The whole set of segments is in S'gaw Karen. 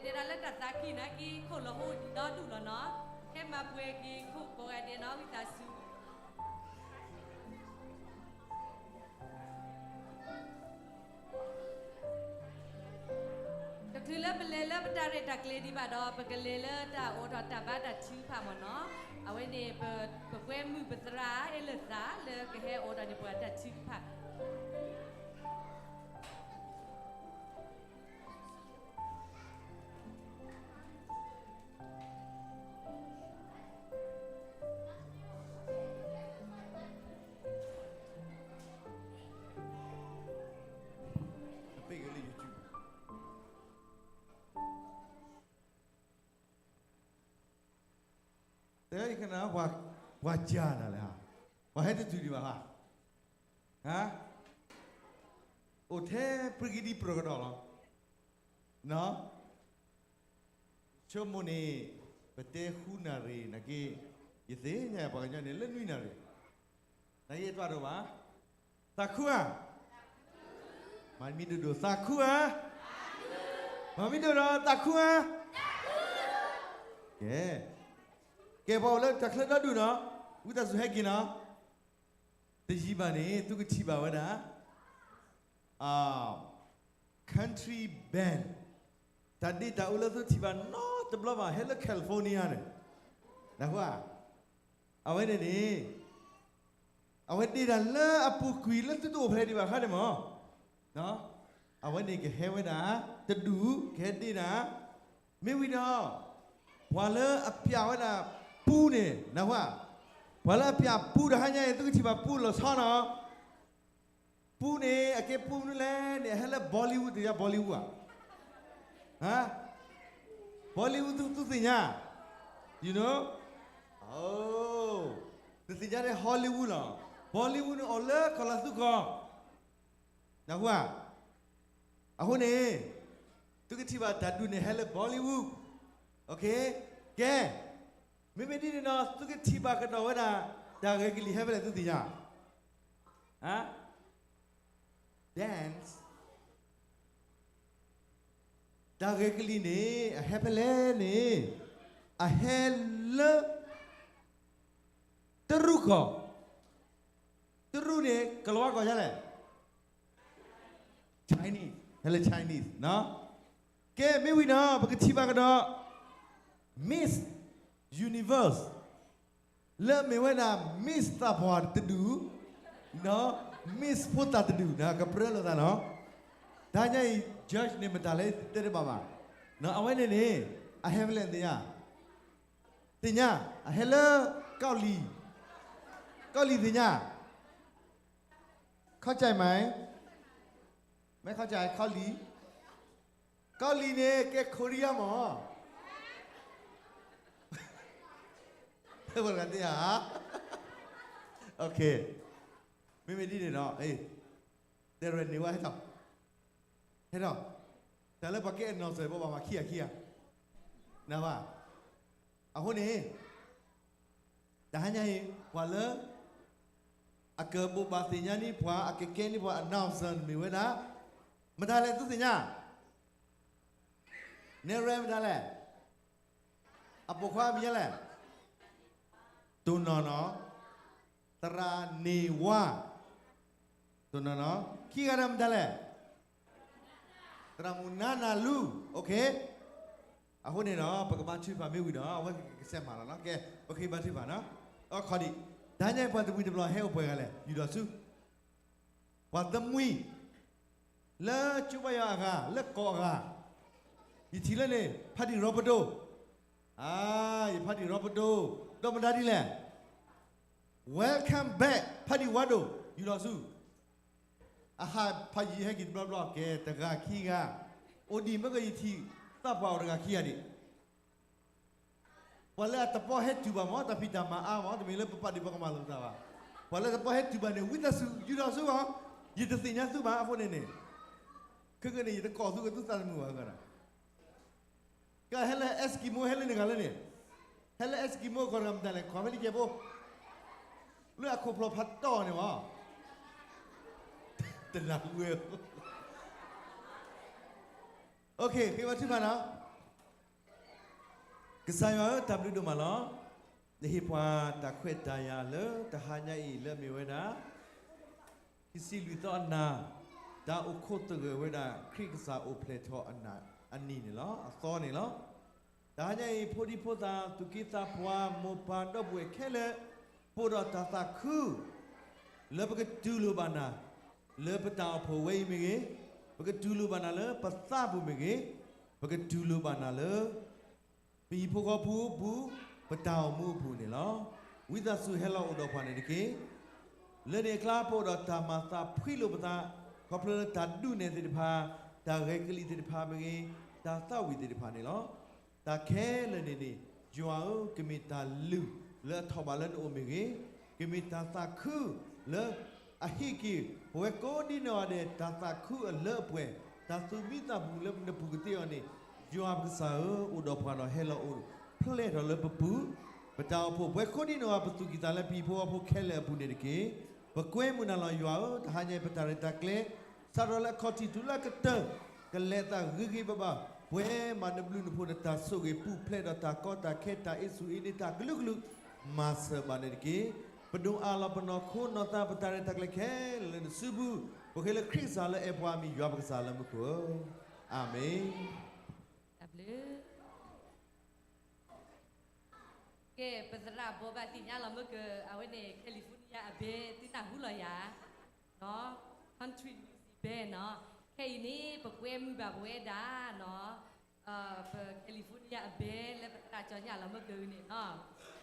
တဲဒၣ်လၢတၢ်သးခုနာ်က့ ခိၣ်လီၤဟိဒံးဒီဒူၣ်လီၤနီၤ, ဟဲမၤပှဲၤက့ၤခိၣ်ကိးဂၤဒဲးနီၤ ဝံသးစူၤ တချုးလၢပလဲၤလၢပတၢ်ရဲၣ်တၢ်ကျဲၤဒံးဘၣ်ဒီး ပကလဲၤလၢတၢ်အိးထီၣ်တၢ်ဘါတၢ်ထုကဖၣ်မ့ၢ်နီၤ, အဝဲန့ၣ် ပကွဲမုာ်ပသရၣ်အဲၣ်လၢသးလၢကဟဲအိးထီၣ်န့ၢ်ပှၤတၢ်ထုကဖၣ် တဲယကနၣ် ပှၤကၢ်နၤလဲၣ်, ပှၤဟဲတတုၤဒံးဘၣ်ဧါ, ဟါ, အိၣ်ထဲပြံကဒံပြၢကဒီးလီၤ, နီၤ, ဆိကမိၣ်န့ၣ် ပတဲဃုနၣ်ရံၣ်နာ်က့, ယသ့ၣ်ညါပှၤကညီန့ၣ်လၢနွံနၣ်ရံၣ်, နာ်က့အတဘၣ်ဒိဘၣ်, သးခုဧါ, မၤမံဒိၣ်ဒိၣ် သးခုဧါ, မၤမံဒိၣ်ဒိၣ် သးခုဧါ, ကဲ, ကဲပှၤအိၣ်လၢတၢ်ချၢဒီဒူၣ်နီၤ, ဝံသးစူၤဟဲက့ၤနီၤ, တယံာ်ဘၣ်န့ၣ် သုကထံၣ်ဘၣ်ဝဲဒၣ် country band, တၢ်ဒ့တၢ်အူလၢသုထံၣ်ဘၣ်နီတဘျီဘၣ် ဟဲလၢ California န့ၣ်, နၢ်ဟူဧါ, အဝဲန့ၣ်န့ၣ် အဝဲဒ့တၢ်လၢအပူၤကွံာ်လၢသုတအိၣ်ဖျဲၣ်ဒံးဘၣ်ခါန့ၣ်မ့ၢ်, အဝဲန့ၣ်ကဟဲဝဲဒၣ် တဒူၣ် ကဟဲဒ့တၢ်, မ့ၢ်ဝံၤဒီး ပှၤလၢအပျးဝဲဒၣ်ပူန့ၣ် နၢ်ဟူဧါ, ပှၤလၢအပျးပူတဟါညါအံၤ သုကထံၣ်ဘၣ်ပူလီၤဆီနီၤ ပူန့ၣ် အကဲပူမနုၤလဲၣ်န့ၣ် အဟဲလၢ Bollywood သ့ၣ်ညါ Bollywood ဧါ, ဟါ, Bollywood သုသ့ၣ်ညါ, you know, နသ့ၣ်ညါန့ၣ် Hollywood လီၤ, Bollywood န့ၣ်အိၣ်လၢကီၢ်လီၤသုကီၢ်, နၢ်ဟူဧါ, အဃိန့ၣ် သုကထံၣ်ဘၣ်တၢ်ဒူၣ်န့ၣ်ဟဲလၢ Bollywood, ကဲ, မ့မ့ၢ်ဒ်န့ၣ်ဒီး သုကထံၣ်ဘၣ်ကဒီးဝဲဒၣ် တၢ်ဂဲၤကလံၤဟဲဖဲလဲၣ်သုသ့ၣ်ညါ, ဟါ, dance, တၢ်ဂဲၤကလံၤန့ၣ် အဟဲဖဲလဲၣ်န့ၣ် အဟဲလၢ တရူးကီၢ်, တရူးန့ၣ် ကလၤဝါကီၢ်ညါလဲၣ်, Chinese, ဟဲလၢ Chinese နီၤ, ကဲ မ့ၢ်ဝံၤနီၤ ပကထံၣ်ဘၣ်ကဒီး Miss Universe လၢအမ့ၢ်ဝဲဒၣ် Miss သးပှၢ်တဒူၣ်, နီၤ, Miss ဖိသၣ်တဒူၣ် ကပြၢလိာ်သးနီၤ, တဟါညါအံၤ judge န့ၣ်မတၤလဲၣ်တဲတဘၣ်ဘၣ်, နီၤ, အဝဲန့ၣ်န့ၣ် အဟဲဖဲလဲၣ်သ့ၣ်ညါ, သ့ၣ်ညါ, အဟဲလၢ ကီၢ်လံၤ, ကီၢ်လံၤသ့ၣ်ညါ, ခီၣ်ကၠဲၣ်မး, မ့ၢ်ခီၣ်ကၠဲၣ် ကီၢ်လံၤ, ကီၢ်လံၤန့ၣ် ကဲ Korea မး, တဂၤသ့ဧါ, မ့မ့ၢ်ဒ်န့ၣ်ဒီး တဲရဲၣ်န့ၢ်ဝဲဟဲထီၣ်, ဟဲထီၣ်, တၢ်လၢပှၤကဲ announcer ပှၤဘၣ်မၤခံဂၤခံဂၤ, နၢ်ဟူဧါ, အဃိန့ၣ် တဟါညါအံၤ ပှၤလၢ အကဘိးဘၣ်သ့ၣ်ညါန့ၢ်ပှၤ အကကဲန့ၢ်ပှၤ announcer မ့ၢ်ဝဲဒၣ် မတၤလဲၣ်သုသ့ၣ်ညါ, နဲၣ်ရဲၣ်မတၤလဲၣ်, အပိာ်ခွါမံၤညါလဲၣ်, တိၢ်နီၢ်နီၢ်, သရၣ်န့ၢ်ဝါ, တိၢ်နီၢ်နီၢ်, ခံဂၤတဂၤမတၤလဲၣ်, သရၣ်မုၣ်နါနၢ်လူ, အဃိန့ၣ်ဒီး ပကဘါထုကဖၣ်မ့ၢ်ဝံၤဒီး အဝဲကကစဲးမၤလီၤနီၤ, ကဲ ပဃ့ဘါထုကဖၣ်နီၤ, အခီဒံး, တဟါညါအံၤပှၤတမှံၤတဘျီဟဲအိၣ်ပှဲၤဂၤလဲၣ် ယူၢ်ဒီးဆူ ပှၤတမှံၤ လၢကၠိဘါယွၤအဂၤ လၢကီၢ်အဂၤ, ယထံၣ်လၢန့ၣ် ဖးဒံၣ်ရီပဒိ, အါ, ယဖးဒံၣ်ရီပဒိ, ဒီးမတၤဒ်လဲၣ်, welcome back ဖးဒံၣ်ဝါဒိၣ် ယူၢ်ဒီးဆူ, အဟးဖးယံာ်ဟဲက့ၤတဘျီဘျီ ကဲတဂၤခံဂၤ, အိၣ်ဒံးမ့ၢ်ကယထံၣ်သးပှၢ်အိၣ်တဂၤခံဂၤဒံး ပှၤလၢအတပီဟဲတုၤဘၣ်မ့ၢ် တၢ်ဖံးတၢ်မၤအါမ့ၢ် တမ့ၢ်လၢပပာ်ဒံးပှၤကမၤလိာ်ပသးဘၣ်. ပှၤလၢတပီဟဲတုၤဘၣ်န့ၣ် ဝံသးစူၤ ယူၢ်ဒီးဆူအီၤ, ယတသ့ၣ်ညါသုဘၣ်အဃိန့ၣ်န့ၣ်, ခဲကနံၣ်အံၤ ယတကိးသုကသုသးတမုာ်ဘၣ်ဂၤဒီး, ကဟဲလၢ Eskimo ဟဲလၢန့ၣ်ဂၤလၢန့ၣ်, ဟဲလၢ Eskimo ကီၢ်တဂၤမတၤလဲၣ် ကွၢ်ဖဲလံကဲဖိ, လၢအခိၣ်ဖျီၣ်ဖးတီၢ်န့ၣ်မ့ၢ်, တနၢ်ဟူဝဲ OK, ဃ့ဘါထုကဖၣ်နီၤ. ကစၢ်ယွၤဧၢ, တၢ်ဘျုးဒိၣ်မးလီၤ. နဟ့ၣ်ပှၤတၢ်ခွဲးတၢ်ယာ်လၢတဟါညါအံၤလၢအမ့ၢ်ဝဲဒၣ် ခံဆံလွံၢ်သီအနၤ, တၢ်အိၣ်ခိးသဂၢၢ်ဝဲဒၣ်ခရံာ်ကစၢ်အိၣ်ဖျဲၣ်ထီၣ်အနံၤန့ၣ်လီၤ, အသီန့ၣ်လီၤ. တဟါညါအံၤ ဖိဒံဖိသၣ် သူၣ်က့သးပှၢ် မိၢ်ပၢ်ဒီပုၢ်ဝဲၢ်ခဲလၢာ် ပအိၣ်ဒီးတၢ်သးခု လၢပကတူၢ်လိာ်ဘၣ်နၤ လၢပတၢ်အိၣ်ဖှိၣ်ဝဲအံၤမ့ၢ်ဂ့ၤ, ပကတူၢ်လိာ်ဘၣ်နၤလၢပသးပူၤမ့ၢ်ဂ့ၤ, ပကတူၢ်လိာ်ဘၣ်နၤလၢ ပဟံၣ်ဖိဃီဖိအပူၤ, ပတၢ်အိၣ်မူအပူၤန့ၣ်လီၤ. ဝံသးစူၤဟဲလီၤအိၣ်ဒီးပှၤန့ၣ်တက့ၢ်. လၢန့ၣ်အကျါ ပအိၣ်ဒီးတၢ်မၤသးဖှံလိာ်ပသး, ခီဖျိလၢတၢ်ဒုးနဲၣ်သ့ၣ်တဖၣ်, တၢ်ဂဲၤကလံၣ်သ့ၣ်တဖၣ်မ့ၢ်ဂ့ၤ, တၢ်သးဝံၣ်သ့ၣ်တဖၣ်န့ၣ်လီၤ. တၢ်ခဲလၢာ်န့ၣ်န့ၣ် ယွၤဧၢ, ကမ့ၢ်တၢ်လုၢ်လၢအထီၣ်ဘးလၢနအိၣ်မ့ၢ်ဂ့ၤ, ကမ့ၢ်တၢ်သးခုလၢ အဟ့ၣ်က့ၤ ပဝဲကိးဒံနီၢ်ဂၤဒဲး တၢ်သးခုအလၢအပှဲၤ, တၢ်သူၣ်မံသးမုာ်လၢနပူၤကသ့အီၤန့ၣ်, ယွၤပကစၢ်ဧၢ, အိၣ်ဒီးပှၤဒီး ဟဲလီၤအိၣ်ဖျဲၣ်ထီၣ်လၢပပူၤ, ပတၢ်အိၣ်ဖှိၣ် ပဝဲကိးဒံနီၢ်ဂၤ ပသူၣ်ကံၢ်သးလဲ ပဟံၣ်ဖိဃီဖိခဲလၢာ်အပူၤန့ၣ်တက့ၢ်. ပကွဲမုာ်နၤလီၤ ယွၤဧၢ, တဟါညါအံၤ ပတၢ်ရဲၣ်တၢ်ကျဲၤ စးထီၣ်လၢအခီၣ်ထံးတုၤလၢအကတၢၢ်, ကလဲၤအသးဂ့ၤဂ့ၤဘၣ်ဘၣ်, ပှဲၤမးနဘျုးနဖှိၣ် နတၢ်ဆိၣ်ဂ့ၤ ပူၤဖျဲးဒီးတၢ်ကီတၢ်ခဲ တၢ်အ့ဆူၣ်အ့န့ၣ် တၢ်ကလုာ်ကလုာ် မၤစၢၤဘၣ်န့ၣ်တက့ၢ်. ပဒိၣ်အးလီၤပနီၢ်ခိနီၢ်သး ပတၢ်ရဲၣ်တၢ်ကျဲၤခဲလၢာ်လၢနစုပူၤ, ပဃ့လၢခရံာ်ကစၢ်လၢအဲၣ်ပှၤအမံၤ ယွၤပကစၢ်လၢမူခိၣ်ဧၢ, အၤမ့ၣ်. တၢ်ဘျုး ကဲ ပသရၣ်ဘိးဘၣ်သ့ၣ်ညါလီၤမ့ၢ်က အဝဲန့ၣ် California အဘဲ သုနၢ်ဟူလီၤယၤ, နီၤ, Country Music Band နီၤ. ခဲအံၤန့ၣ် ပကွဲမုာ်ဘၣ်ပဝဲဒၣ်နီၤ, ပ California အဘဲ လၢပသရၣ်ကၠီညၣ်လီၤမ့ၢ်ကဂ့ၤန့ၣ်နီၤ,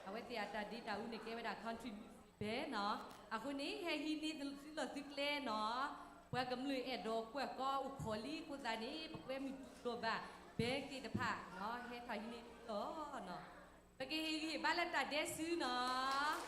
အဝဲသ့ၣ်အတၢ်ဒ့တၢ်အူန့ၣ် ကဲဝဲဒၣ် Country Music Band နီၤ. အဃိန့ၣ် ဟဲဟံးန့ၢ်သုလီၢ်သုကျဲနီၤ, ပှၤကမျၢၢ်အဲၣ်ဒိးကွၢ်ကီအိၣ်ခိးလံအဃိသတးန့ၣ် ပကွဲမုာ်ဒိၣ်ဘၣ် band သ့ၣ်တဖၣ်နီၤ, ဟဲထီၣ်ဟံးန့ၢ်သုလီၢ်နီၤ. ပကဟ့ၣ်ဂံၢ်ဟ့ၣ်ဘါလၢတၢ်ဒဲးစုနီၤ.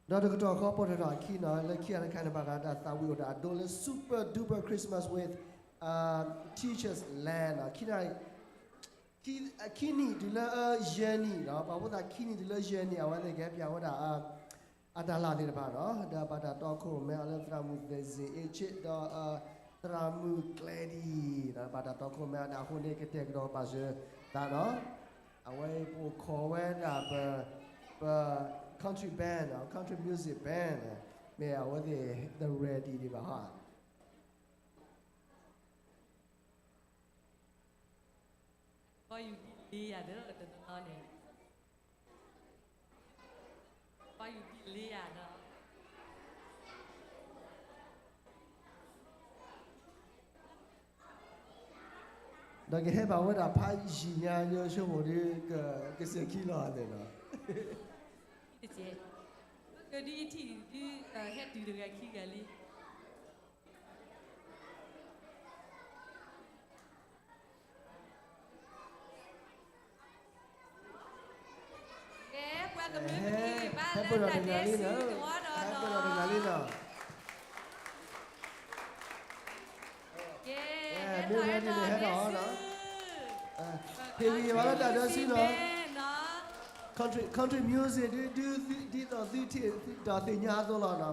ဒီးတကတီၢ်ဃီ ပိာ်ထွဲထီၣ်အခံနီၤ, လၢခံဂၤတခါန့ၣ် ဘၣ်ဃးတၢ်သးဝံၣ်အိၣ်တၢ်အဒိလၢ Super Duper Christmas with Teachers Land နီၤ. ခံဂၤ ခံနံၣ်တုၤလၢယဲၢ်နံၣ်နီၤ, ပှၤဖိသၣ်ခံနံၣ်တုၤလၢယဲၢ်နံၣ် အဝဲသ့ၣ်ကဟဲပၠးဝဲဒၣ် အတၢ်လၢ်သ့ၣ်တဖၣ်နီၤ, ဒီးဘၣ်တၢ်တီခိၣ်ရိၣ်မဲအီၤလၢသရၣ်မုၣ်သ့ၣ်စ့ၣ်အ့ၣ်ဆ့ၣ် ဒီး သရၣ်မုၣ်ကျဲဒံ ဘၣ်တၢ်တီခိၣ်ရိၣ်မဲအီၤန့ၣ် အဃိန့ၣ် ကတဲာ်ကတီၤပာ်စၢၤသးနီၤ. အဝဲအံၤပအိၣ်ခိးဝဲဒၣ်ပ ပ country band နီၤ, country music band န့ၣ် မ့ၢ်အဝဲသ့ၣ် the ready ဒံးဘၣ်ဟီ. ကီယူၤဒ်လ့ယၤဒီးတနီၤနီၤန့ၣ်, ကီယူၤဒ်လ့ယၤဒီး ဒီးကဟဲဘၣ်ဝဲဒၣ်ဖးယံာ်ညါ ယဆိကမိၣ်ဒီး ကစဲၤခံလီၤအသးနီၤ. တကဲ, ကဒုးယထံၣ်ဒုး ဟဲတုၤတဂၤခံဂၤလံ. ကဲ ပှၤကမျၢၢ်ပကဟ့ၣ်ဂံၢ်ဘါလၢတၢ်ဒဲးစုတဝီဒီးနီၤ. ကဲ ဟဲထီၣ် ဟဲထီၣ် ဟဲထီၣ် ဟ့ၣ်ဂံၢ်ဘါလၢတၢ်ဒဲးစုနီၤ. Country, country music ဒ် ဒ်သိးသုထံၣ်ဒီးသ့ၣ်ညါအသိးလီၤနီၤ.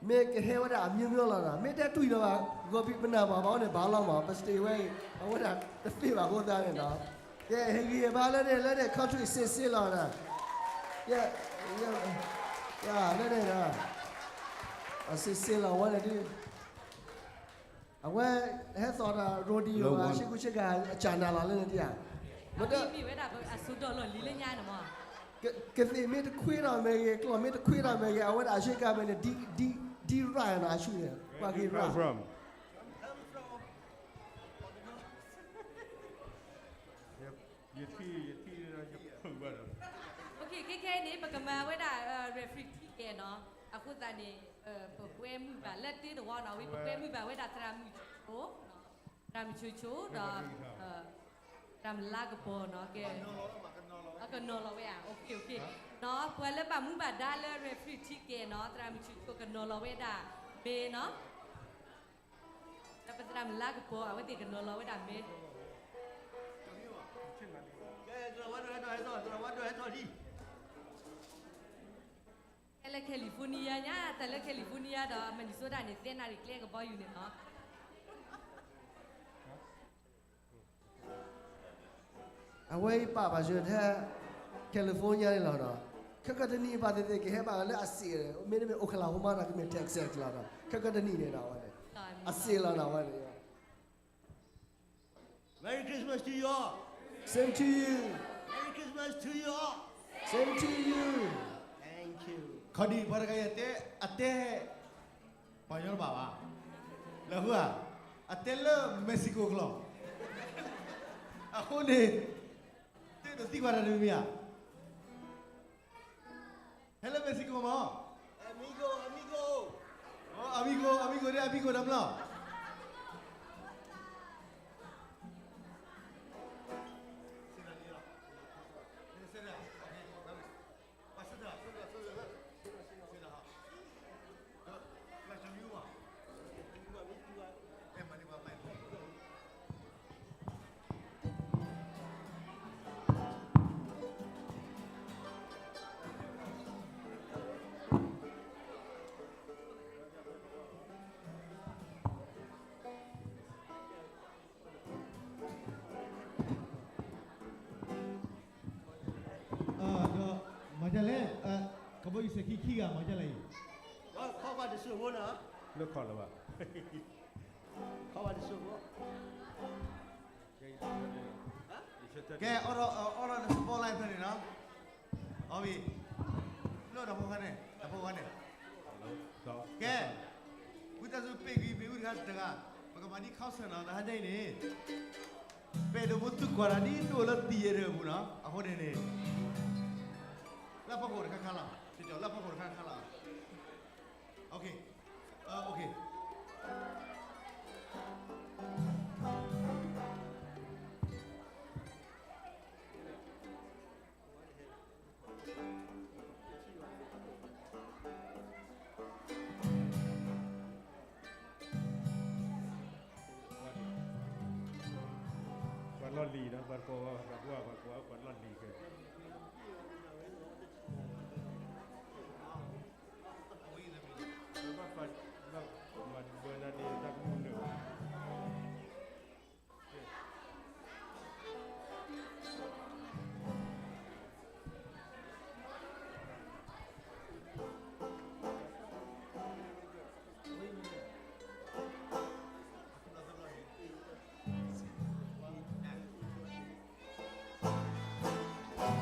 မ့ၢ်ကဟဲဝဲဒၣ်အမျိုးမျိုးလီၤနီၤ, မ့ၢ်တၢ်တွံၢ်လီၤဘၣ်, ဂီၤဖံးပနၢ်ဘၣ်ဘၣ်အီၤန့ၣ် ဘၣ်လီၤမး, ပ stage ဝဲအံၤ အဝဲဒၣ်တသ့ဘၣ်အဃိသတးန့ၣ်နီၤ. ကဲ ဟ့ၣ်ဂံၢ်ဟ့ၣ်ဘါလၢန့ၣ် လၢန့ၣ် country စ့စ့လီၤနီၤ. ကဲ လၢန့ၣ်နီၤ စ့စ့လီၤဝဲန့ၣ်ဒုး အဝဲဟဲသိးဒီး rodeo ဆ့ကူဆ့ကၤအကၢ်နၤလီၤလၢန့ၣ်ဒံးဧါ. မ့ၢ်ဝဲဒၣ်အစိဒီးလီၢ်လံၤလၢညါန့ၣ်မး, ကသ့ၣ်မ့ၢ်တခွ့ထီၣ်မ့ၢ်ဂ့ၤ, ကျီၢ်မ့ၢ်တခွ့ထီၣ်မ့ၢ်ဂ့ၤ, အဝဲဒၣ်အဆ့ကၤမ့ၢ်န့ၣ် ဒ် ဒ် ဒ်ရၣ်နီၤ အဆူၣ်န့ၣ် ပှၤက့ၤရၣ် ယထံၣ် ယထံၣ် ယဖုးဘၣ်ဒီး ခဲခဲအံၤန့ၣ် ပကမၤဝဲဒၣ် referee ထံကဲနီၤ, အဃိသတးန့ၣ် ပကွဲမုာ်ဘၣ်လၢတ့ၢ်တဝီနီၤ, ဝံၤပကွဲမုာ်ဘၣ်ဝဲဒၣ်သရၣ်မုၣ်ဆိ, သရၣ်မုၣ်ဆိဆိဒီး သရၣ်မုၣ်လါကပီၤနီၤ, ကဲ, က ကနီၤလီၤဝဲဧါ, အိၣ်ခ့ အိၣ်ခ့, နီၤ ပှၤလၢဘၣ်မူဘၣ်ဒါလၢ referee ထံကဲနီၤ သရၣ်မုၣ်ထူကနီၤလီၤဝဲဒၣ် မ့ၢ်နီၤ ဒီးပသရၣ်မုၣ်လါကပီၤ အဝဲသ့ၣ်ကနီၤလီၤဝဲဒၣ်မ့ၢ် ဟဲလၢ California ညါ တၢ်လၢ California ဒီး Minnesota န့ၣ် သၢနၣ်ရံၣ်ကျဲကဘီယူၤန့ၣ်နီၤ အဝဲအံၤပာ်ဘၣ်ယိၣ်ထဲ California န့ၣ်လီၤဒီး ခဲကတနံၣ်ဘၣ်သ့ၣ်သ့ၣ်ကဟဲဘၣ်လၢအစ့ၣ် မ့တမ့ၢ် Oklahoma ဒီး ကမ့ၢ် Texas လီၤဒီး ခဲကတနံၣ်န့ၣ်ဒီးအဝဲန့ၣ် အစ့ၣ်လီၤဒီးအဝဲန့ၣ် Merry Christmas to you all. Same to you. Merry Christmas to you all. Same to you. Thank you. ခီဒံးပှၤတဂၤအံၤတဲ အတဲ ပှၤညီတဘၣ်ဘၣ်, လၢဃုဧါ, အတဲလၢ Mexico ကျိာ်, အဃိန့ၣ် တဲဒိးသံကွၢ်တၢ်တမံၤမံၤဧါ, ဟဲလၢ Mexico မး, amigo, amigo, amigo ဒ် amigo တမျီ ဒီးမၤဒ်လဲၣ်, ကဘီယူၤစဲးခံခံဂၤ မၤဒ်လဲၣ်အံၤ, ခီပၤတစိၢ်ဖိနီၤ, လၢခီၣ်လၢၤဘၣ်, ခီပၤတစိၢ်ဖိ, ကဲ အီၣ်ဒီး အီၣ်ဒီး spotlight ဖဲန့ၣ်နီၤ, အီၣ်ဘံ, လၢတၢ်ဖိခါန့ၣ် တၢ်ဖိခါန့ၣ်, ကဲ, ဝံသးစူၤပ့ၢ်ကွံာ်ပ့ၢ်ကွံာ်တဂၤတဂၤ, ပကမၤဒ် concert နီၤ တဟါညါအံၤန့ၣ် ပအဲၣ်ဒိးမူသူကွၢ်တၢ်ဒ်သိးလၢသံယဲၢ်ဒၢးအပူၤနီၤ, အဃိန့ၣ်န့ၣ် လၢဖီခိၣ်တခါခါလီၤ, လၢဖီခိၣ်တခါခါလီၤ, ပှၤလီၢ်လံၤနီၤ, ပှၤတကိးဝဲ ပှၤကိးဝဲ ပှၤလီၢ်လံၤကဲ, ပှၤဘၣ်ပှၤလီၢ်မၤဒၢနၤန့ၣ် တၢ်ကမူၣ်နၢၤ Thank you.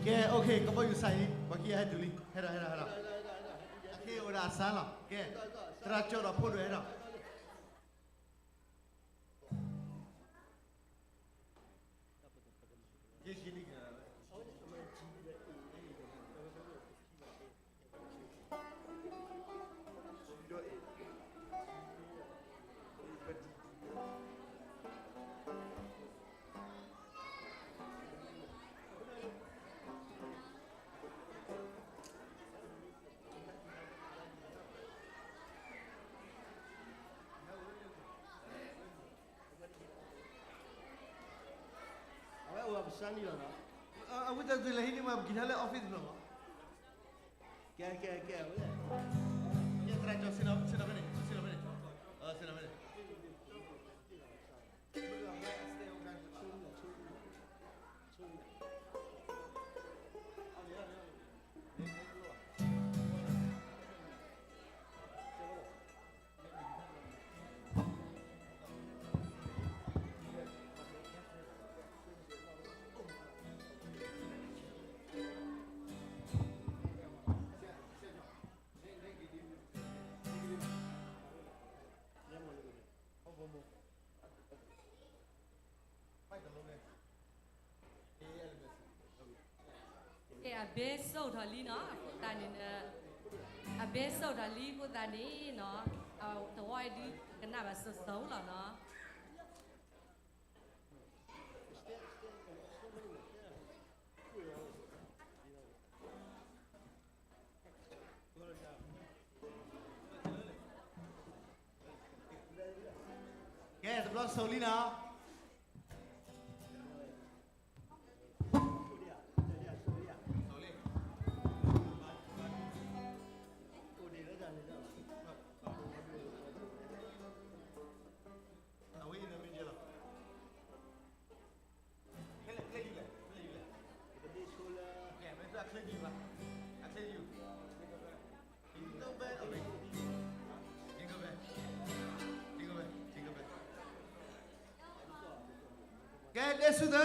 ကဲ okay ကဘီယူၤစးအံၤ ပှၤခံဂၤဟဲတုၤလံ ဟဲဒီး ဟဲဒီး ဟဲဒီး အဃ့အိၣ်ဒၣ်အစါလီၤ ကဲ သရၣ်ကၠီဒီးဖိဒိၣ်ဟဲဒီး အဝဲအိၣ်အပစၢနံၣ်လီၤနီၤ, အဝဲတၢ်သုးလဲၤဟံးန့ၢ်မး ပက့ၤထီၣ်လၢ office လီၤမး, ကဲ ကဲ ကဲ အဝဲ, ကဲ သရၣ်ကၠီ ဆ့ၣ်နီၤဖဲန့ၣ် ဆ့ၣ်နီၤဖဲန့ၣ်, ဆ့ၣ်နီၤဖဲန့ၣ်. Okay, အဘဲစိၣ်ထီၣ်လံနီၤ, အဃိသတးန့ၣ်, အဘဲစိၣ်ထီၣ်လံအဃိသတးန့ၣ်နီၤ, တဝီအံၤဒုးကနၣ်ဘၣ်စိၤစိၤလီၤနီၤ. ကဲ တဘျီစိၤလံနီၤ. ကဲ တဲဆူသၢ.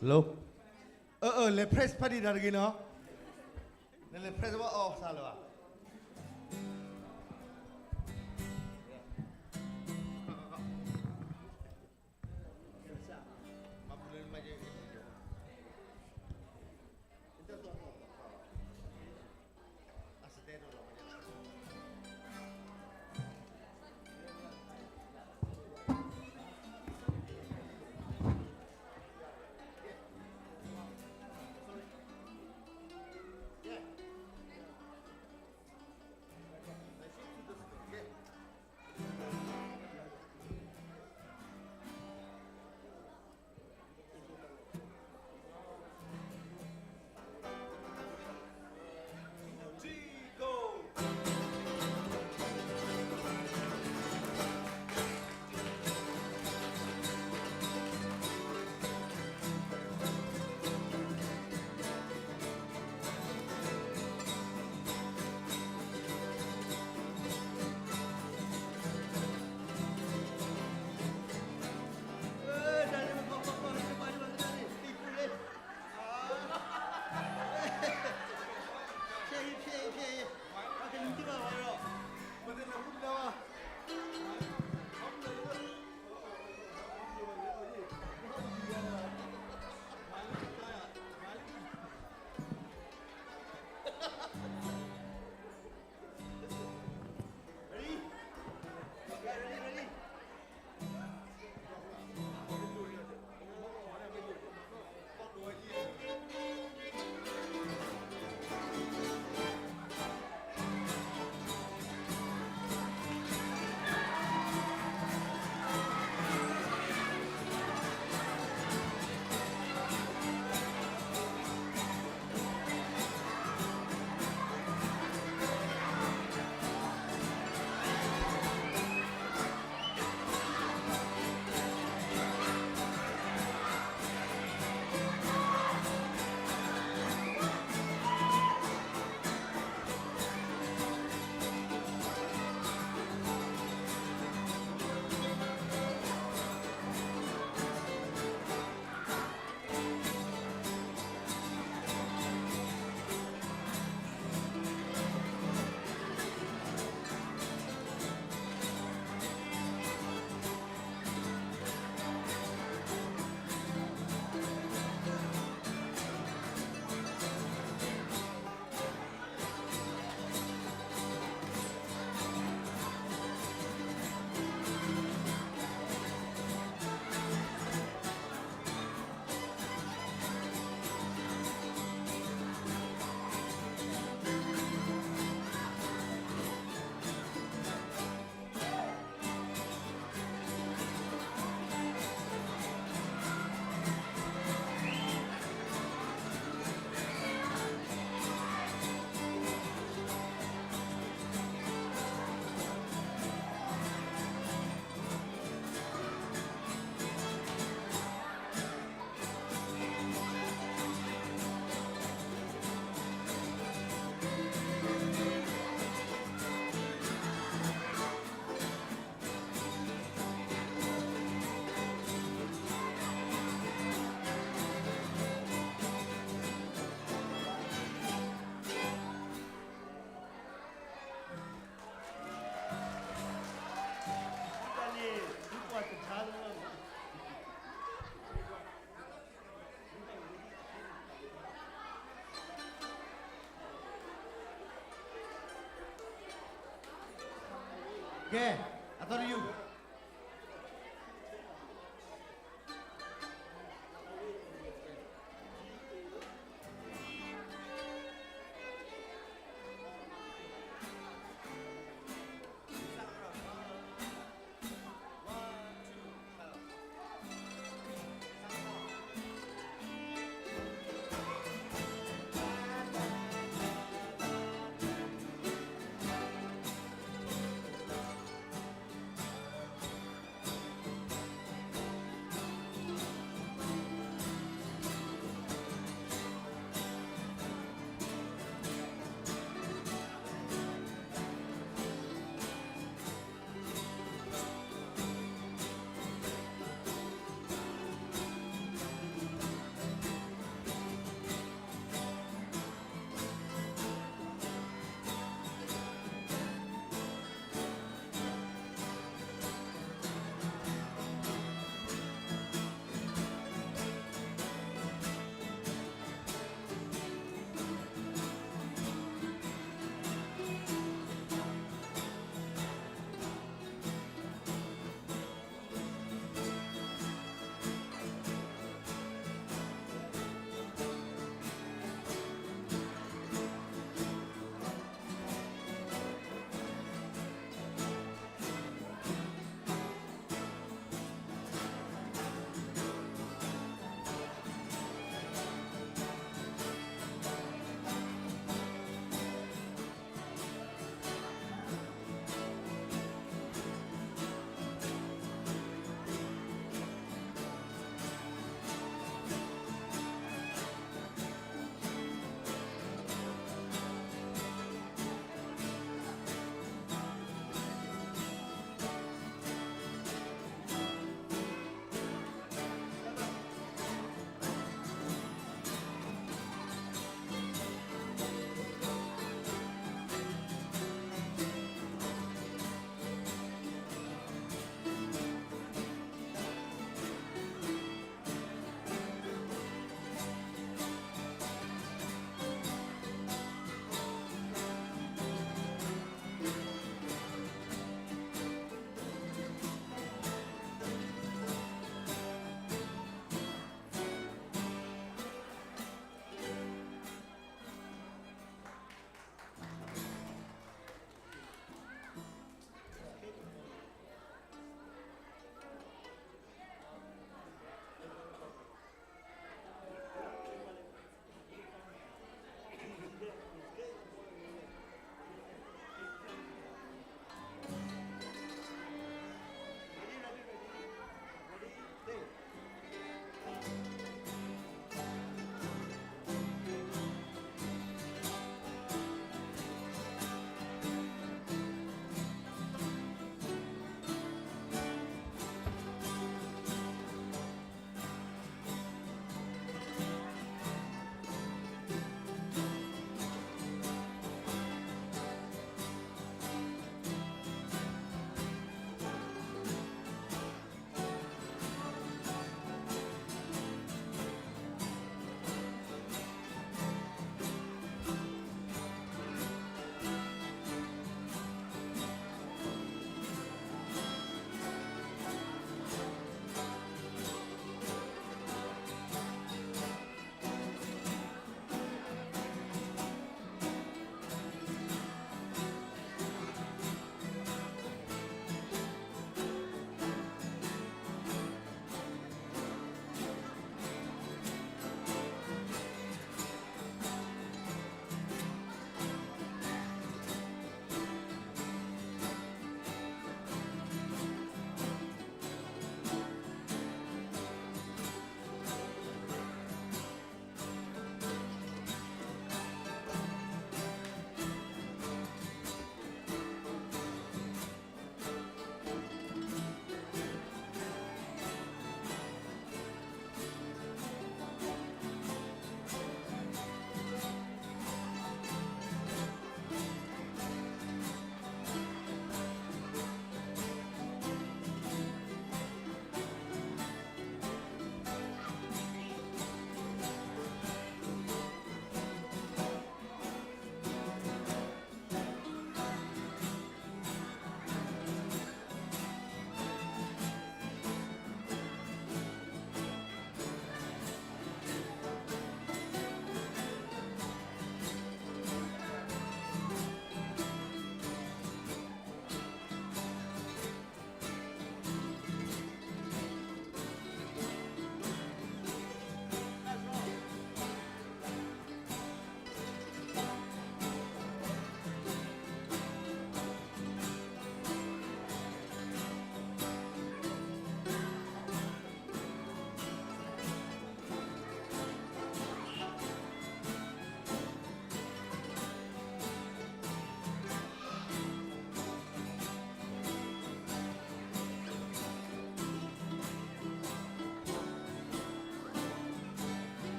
Hello, အၢ အၢ လဲၤ press ဖးဒံးတၢ်တဂ့ၤနီၤ, နလဲၤ press ဘၣ်အီၣ်စၢ်လၢၤဘၣ်. ကဲ, အသီတယုၢ်.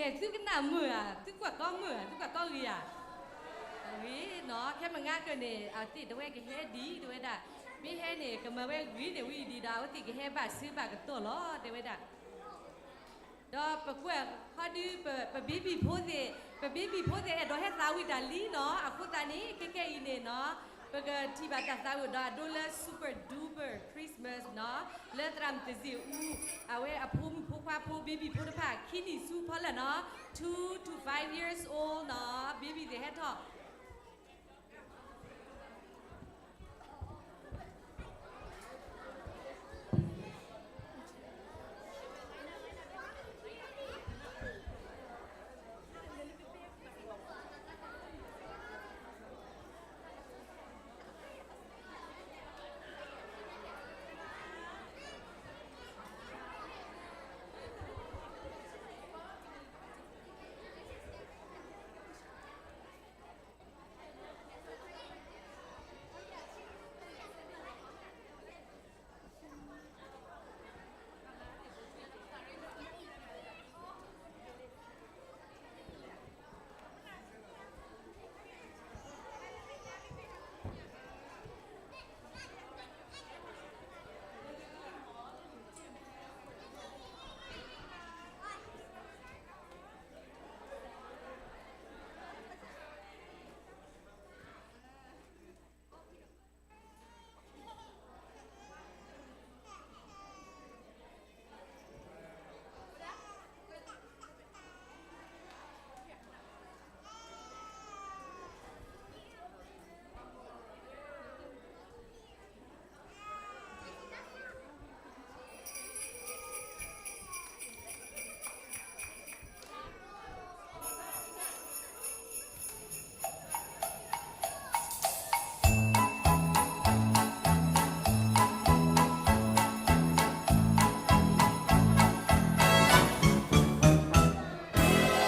ကဲ သုကနၣ်မုာ်ဧါ, သုကွၢ်ကီမုာ်ဧါ, သုကွၢ်ကီဂ့ၤဧါ. ဂ့ၤနီၤ, ခဲမုၢ်နံၤကၢၢ်န့ၣ် အဝဲသ့ၣ်တဝဲကဟဲဒ် တဝဲဒၣ်, မ့ၢ်ဟဲန့ၣ် ကမၤဝဲဂ့ၤန့ၣ်ဝံၤဒံးဒီး အဝဲသ့ၣ်ကဟဲဘၣ်ဆၢဘၣ်ကတီၢ်လီၤ တဲဝဲဒၣ်. ဒီးပကွၢ်ခီဒုး ပ ပဘံဘံၣ်ဖိသ့ၣ်, ပဘံဘံၣ်ဖိသ့ၣ်အဲၣ်ဒိးဟဲသးဝံၣ်တၢ်လံနီၤ, အဃိသတးန့ၣ် ခဲကဲအံၤန့ၣ်နီၤ, ပကထံၣ်ဘၣ်တၢ်သးဝံၣ်ဒီးအဒိလၢ Super Duper Christmas နီၤ, လၢသရၣ်မုၣ်တံစ့ၣ်အူ, အဝဲအဖိမုၣ်ဖိခွါဖိ ဘံဘံၣ်ဖိတဖၣ် ခံနံၣ်ဆူဖီလာ်နီၤ, two to five years old နီၤ, ဘံဘံၣ်သ့ၣ်ဟဲထီၣ်.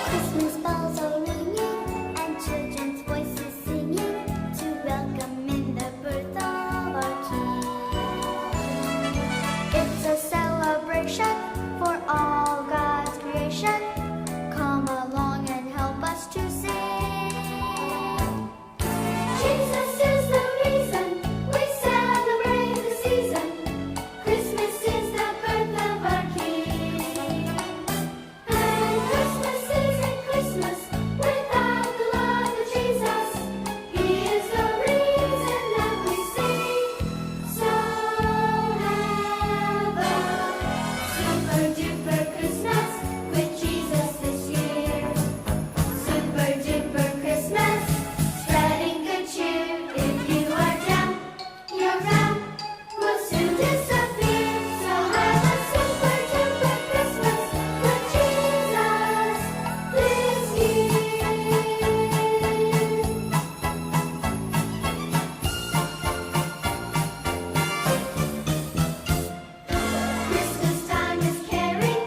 Christmas bells are ringing and children's voices singing to welcome in the birth of our King. It's a celebration for all God's creation. Come along and help us to sing. Jesus is the reason we celebrate the season. Christmas is the birth of our King. And Christmas isn't Christmas without the love of Jesus. He is the reason that we sing. So have a super duper Christmas with Jesus this year. Super duper Christmas, spreading good cheer. If you are down, your frown will soon disappear. So have a super duper Christmas with Jesus this year. Christmas time is caring,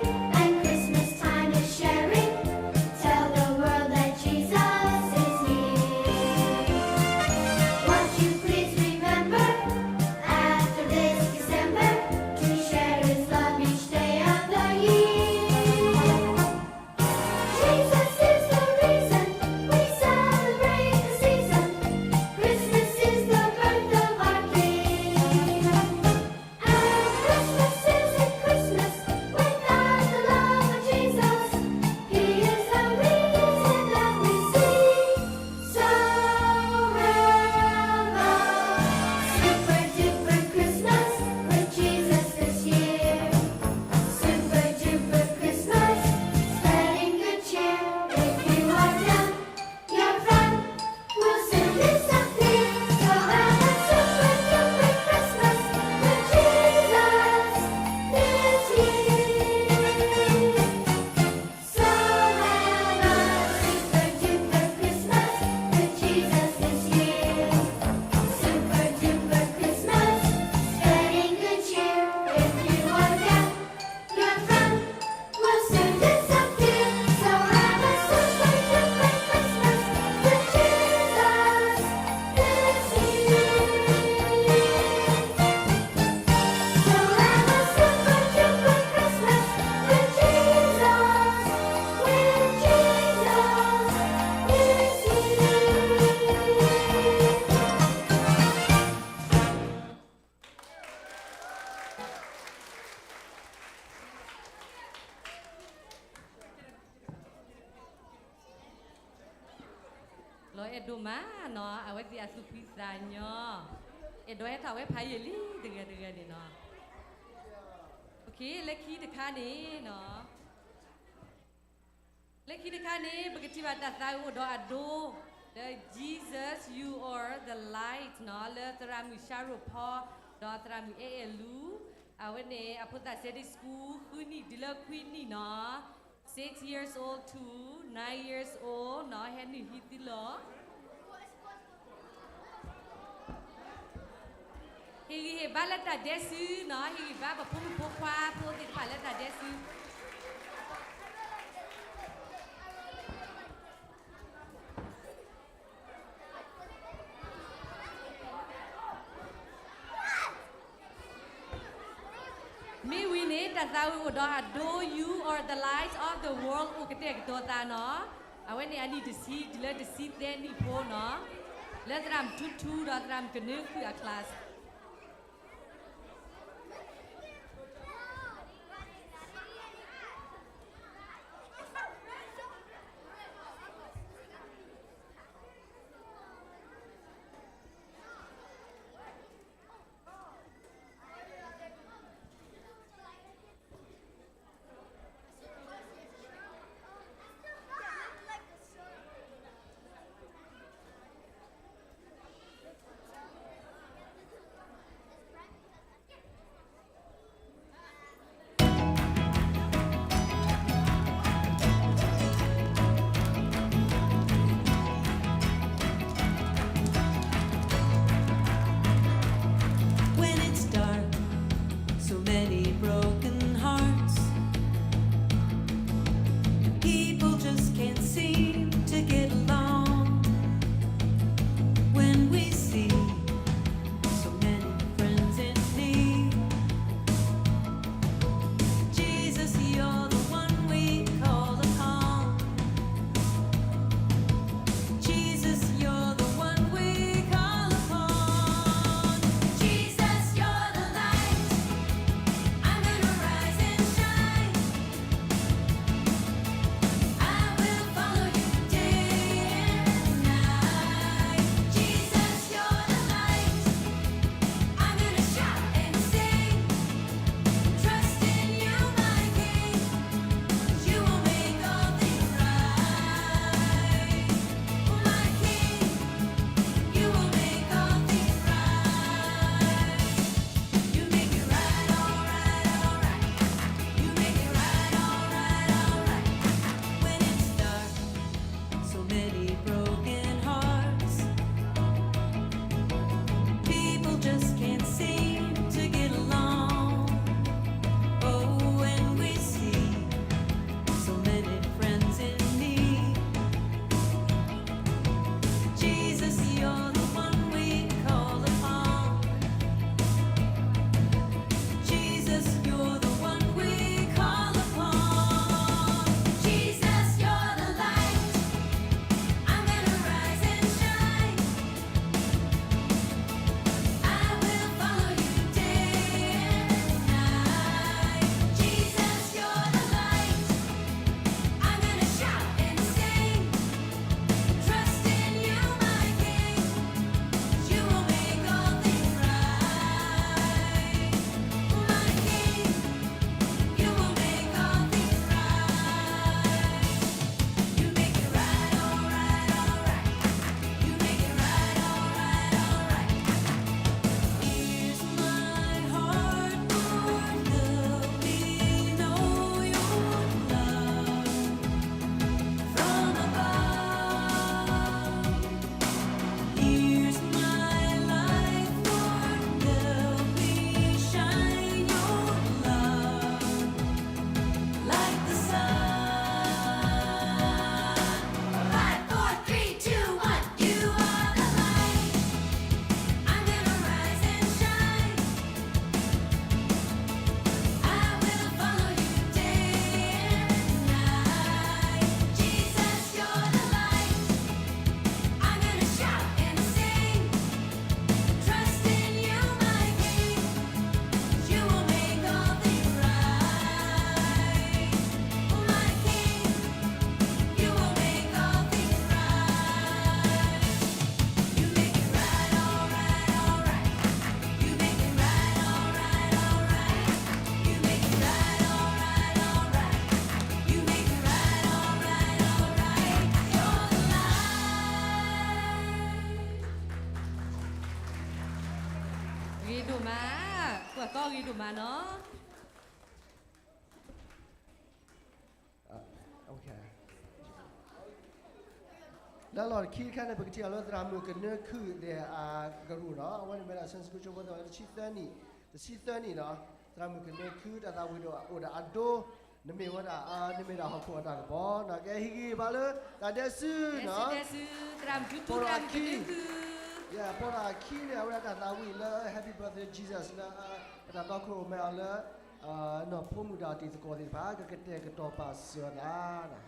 အဲၣ်ဒိးမးနီၤ, အဝဲသ့ၣ်အသူၣ်ဖှံသးညီ, အဲၣ်ဒိးဟဲထီၣ်ဝဲဖးယံာ်လံတဂၤတဂၤန့ၣ်နီၤ. လၢခံတခါန့ၣ်နီၤ, လၢခံတခါန့ၣ် ပကထံၣ်ဘၣ်တၢ်သးဝံၣ်အိၣ်ဒီးအဒိ ဒီး Jesus, you are the light နီၤ, လၢသရၣ်မုၣ် Cheryl Paul ဒီးသရၣ်မုၣ်အဲအဲၣ်လူ, အဝဲန့ၣ်အဖိသၣ် Sunday School ဃုနံၣ်တုၤလၢခွံနံၣ်နီၤ, six years old to nine years old နီၤ, ဟဲနုာ်ဟံးသုလီၤ. ဟ့ၣ်ဂံၢ်ဟ့ၣ်ဘါလၢတၢ်ဒဲးစုနီၤ, ဟ့ၣ်ဂံၢ်ဘါပဖိမုၣ်ဖိခွါဖိသ့ၣ်တဖၣ်လၢတၢ်ဒဲးစု. မ့ၢ်ဝံၤန့ၣ် တၢ်သးဝံၣ်အိၣ်ဒီးအဒိ You are the light of the world အိၣ်ကတဲာ်ကတီၤသးနီၤ. အဝဲန့ၣ်အနံၣ်တဆံတုၤလၢတဆံသၢနံၣ်ဖိနီၤ, လၢသရၣ်မုၣ်ထူထူဒီးသရၣ်မုၣ်ကနၢဃုာ်အ class. ဒိၣ်မးနီၤ. လၢအလီၢ်ခံတခါန့ၣ် ပကထံၣ်အီၤလၢသရၣ်မုၣ်ကနၢခုၣ်သ့ၣ်အကရူၢ်နီၤ, အဝဲန့ၣ်မ့ၢ်ဒၣ် Sunday School တဆံသၢနံၣ်, တဆံသၢနံၣ်နီၤ, သရၣ်မုၣ်ကနၢခုၣ် တၢ်သးဝံၣ်ဒိၣ်အိၣ်ဒီးအဒိ, နမ့ၢ်ဝဲဒၣ်အါ, နမ့ၢ်ဒၣ်ဟီၣ်ခိၣ်အတၢ်ကပီၤနီၤ, ကဲဟ့ၣ်ဂံၢ်ဘါလၢတၢ်ဒဲးစူၤနီၤ, သရၣ်မုၣ်ကနၢခုၣ်, ယဲ ပိာ်ထီၣ်အခံန့ၣ် အဝဲဒၣ်တၢ်သးဝံၣ်လၢ Happy Birthday Jesus လၢ ပတၢ်တီခိၣ်ရိၣ်မဲအီၤလၢ နီၢ်ဖိမုၣ်ဒီးတံၤသကိးသ့ၣ်တဖၣ် ကကတဲာ်ကတီၤပာ်စၢၤနၤ.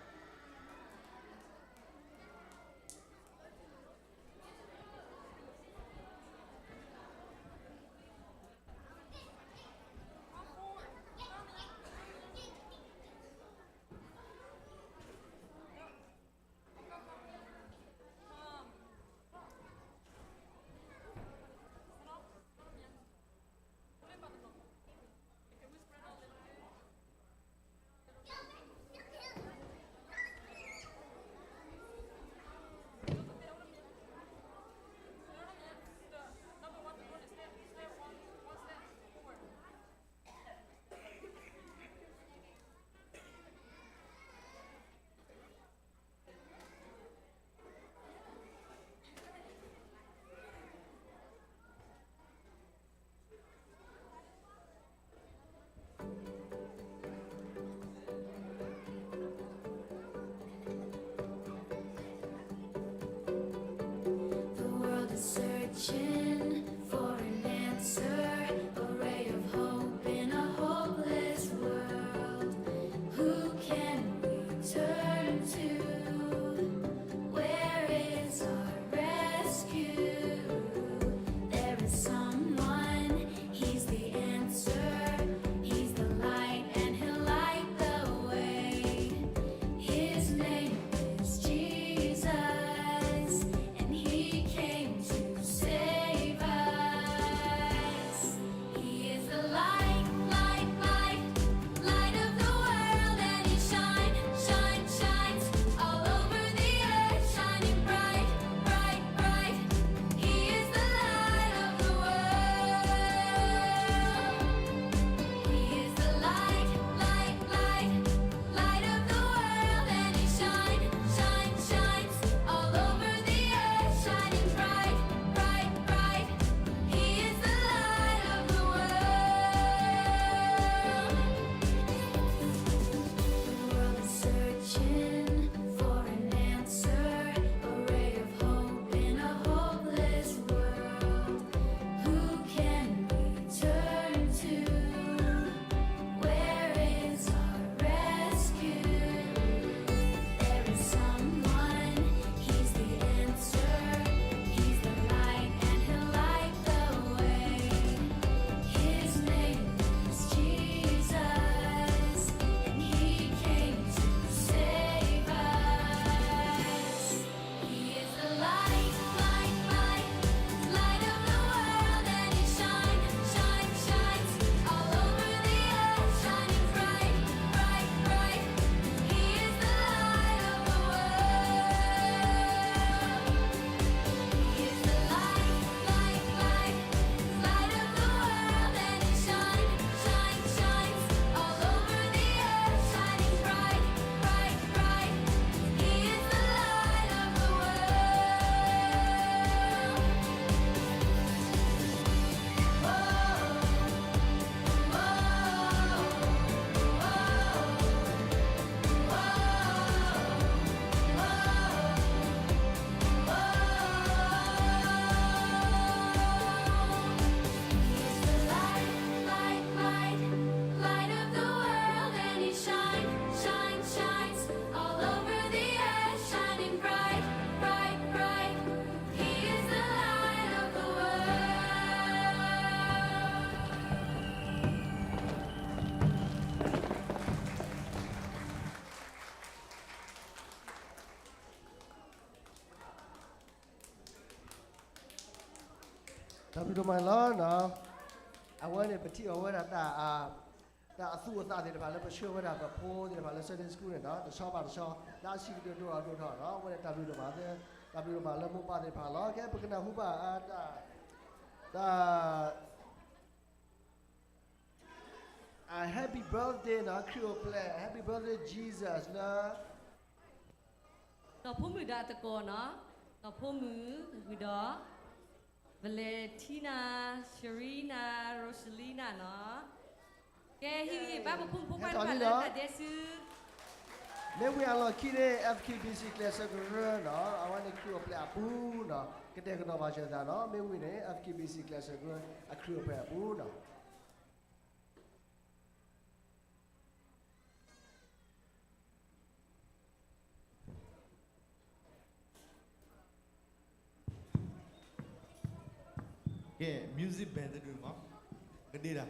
The world is searching for an answer, a ray of hope in a hopeless world. Who can we turn to? Where is our rescue? There is someone, he's the answer. He's the light and he'll light the way. His name is Jesus, and he came to save us. He is the light, light, light, light of the world, and he shines, shines, shines all over the earth, shining bright, bright, bright. He is the light of the world. He is the light, light, light, light of the world, and he shines, shines, shines all over the earth, shining bright, bright, bright. He is the light of the world. The world is searching for an answer, a ray of hope in a hopeless world. Who can we turn to? Where is our rescue? There is someone, he's the answer. He's the light and he'll light the way. His name is Jesus, and he came to save us. He is the light, light, light, light of the world, and he shines, shines, shines all over the earth, shining bright, bright, bright. He is the light of the world. He is the light, light, light, light of the world, and he shines, shines, shines all over the earth, shining bright, bright, bright. He is the light of the world. Whoa, whoa, whoa, whoa, whoa. He is the light, light, light, light of the world, and he shines, shines, shines all over the earth, shining bright, bright, bright. He is the light of the world. တၢ်ဘျုးဒိၣ်မးလီၤနီၤ. အဝဲန့ၣ် ပထံၣ်အီၤဝဲဒၣ်တၢ်, တၢ်အသူၣ်အသးသ့ၣ်တဖၣ်လၢပဆှၢဝဲဒၣ်ပဖိသ့ၣ်တဖၣ်လၢ Sunday School န့ၣ်နီၤ, တဆီဘၣ်တဆီ လၢအဆံးကတၢၢ်ဒိၣ်ထီၣ်ဒိၣ်ထီၣ်နီၤ, အဝဲန့ၣ်တၢ်ဘျုးဒိၣ်မး, တၢ်ဘျုးဒိၣ်မးလၢမိၢ်ပၢ်သ့ၣ်တဖၣ်လီၤ. ကဲ ပကနၢ်ဟူဘၣ်တၢ်, တၢ် Happy birthday နီၤ ခရံာ်အိၣ်ဖျဲၣ် Happy birthday Jesus လၢ နီၢ်ဖိမုၣ်ဒီးအသကိးနီၤ, နီၢ်ဖိမုၣ် ဝံၤဒီး Valentina, Sharina, Rosalina နီၤ. ကဲ ဟ့ၣ်ဂံၢ်ဘါပဖိမုၣ်ဖိခွါတဖၣ်လၢတၢ်ဒဲးဆူ မ့ၢ်ဝံၤအလီၢ်ခံန့ၣ် F K B C ကျဲးစၢးကရၢနီၤ အဝဲန့ၣ်ခရံာ်အိၣ်ဖျဲၣ်အပူၤနီၤ ကတဲာ်ကတီၤဘၣ်စၢၤသးနီၤ မ့ၢ်ဝံၤန့ၣ် F K B C ကျဲးစၢးကရၢ အခရံာ်အိၣ်ဖျဲၣ်အပူၤနီၤ. ကဲ music band တဒုမး ကဒ့ဒၣ်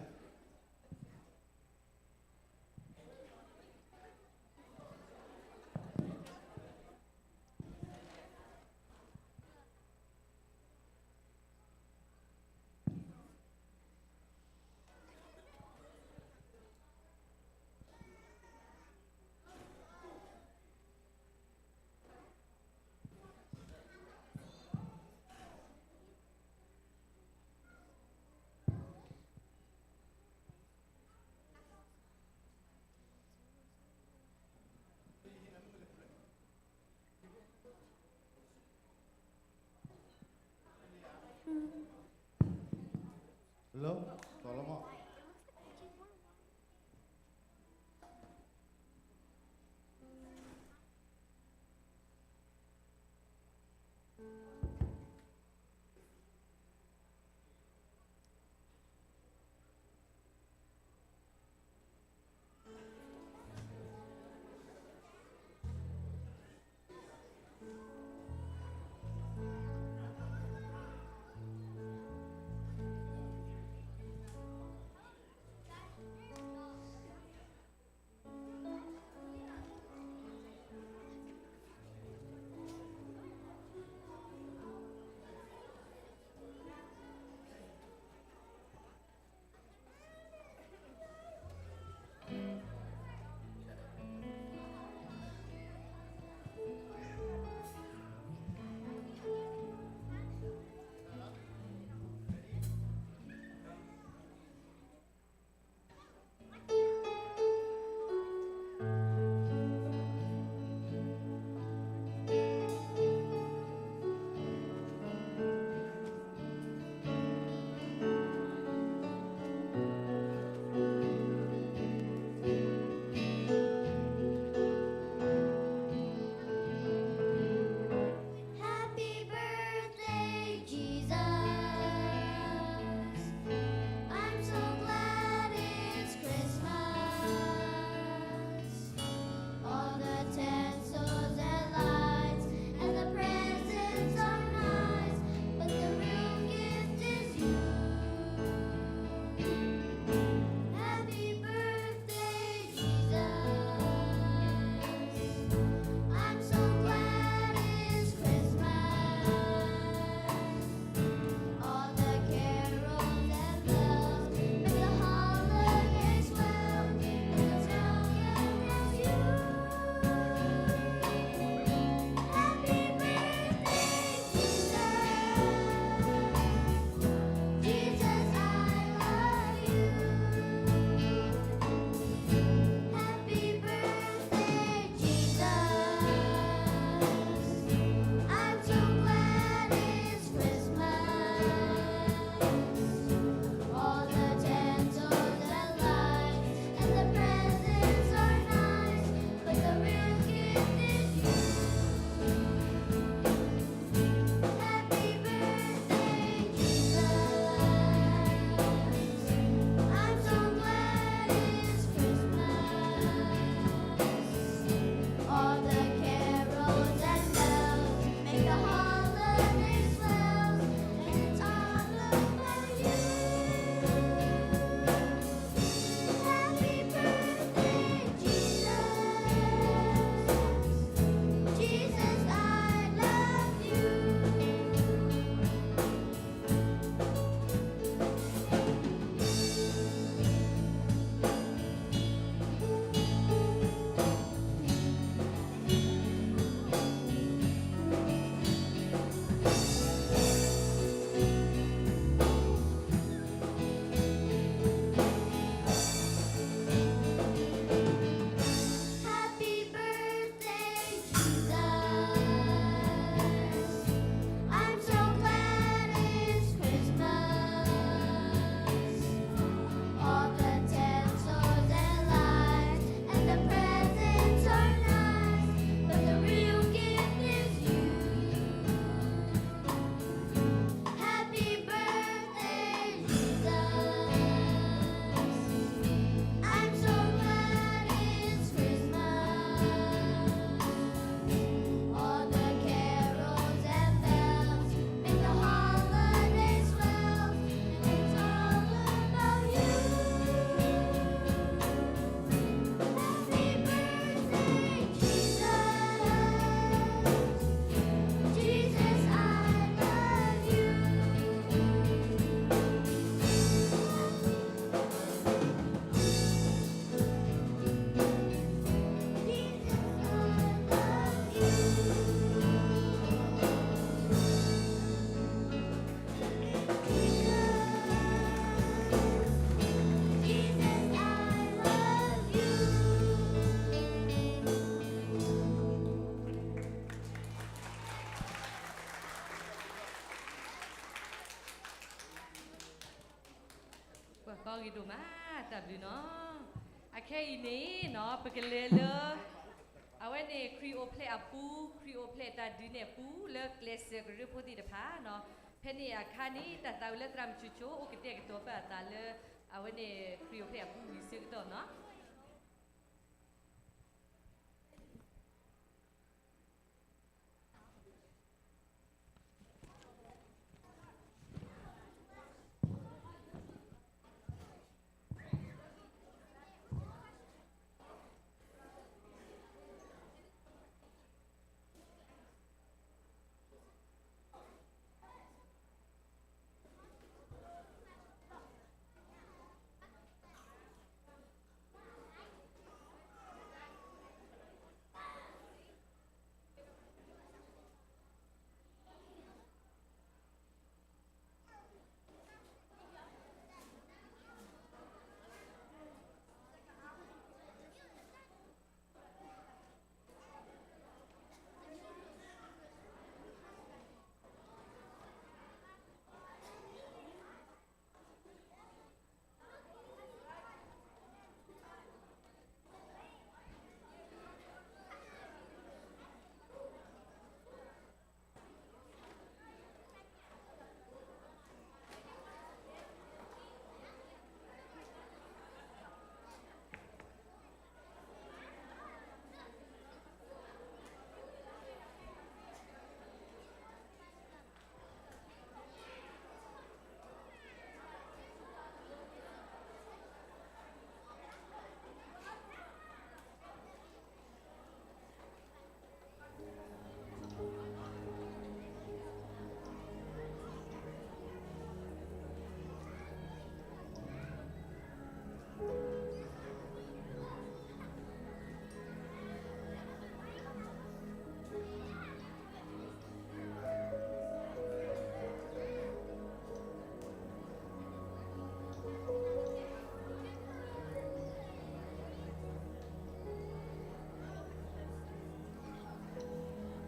ဂ့ၤဒိၣ်မး တၢ်ဘျုးနီၤ. အခဲအံၤန့ၣ်နီၤ ပကလဲၤလၢ အဝဲန့ၣ် ခရံာ်အိၣ်ဖျဲၣ်အပူ, ခရံာ်အိၣ်ဖျဲၣ်တၢ်ဒုးနဲၣ်အပူ လၢကျဲးစၢးကရၢဖိသ့ၣ်တဖၣ်နီၤ. ဖဲန့ၣ်အခါန့ၣ် တၢ်သးဝံၣ်လၢသရၣ်မုၣ်ဆူၣ်ဆူၣ် အိၣ်ကတဲာ်ကတီၤပာ်အသးလၢ အဝဲန့ၣ် ခရံာ်အိၣ်ဖျဲၣ်အပူဝံၤအဆၢကတီၢ်နီၤ.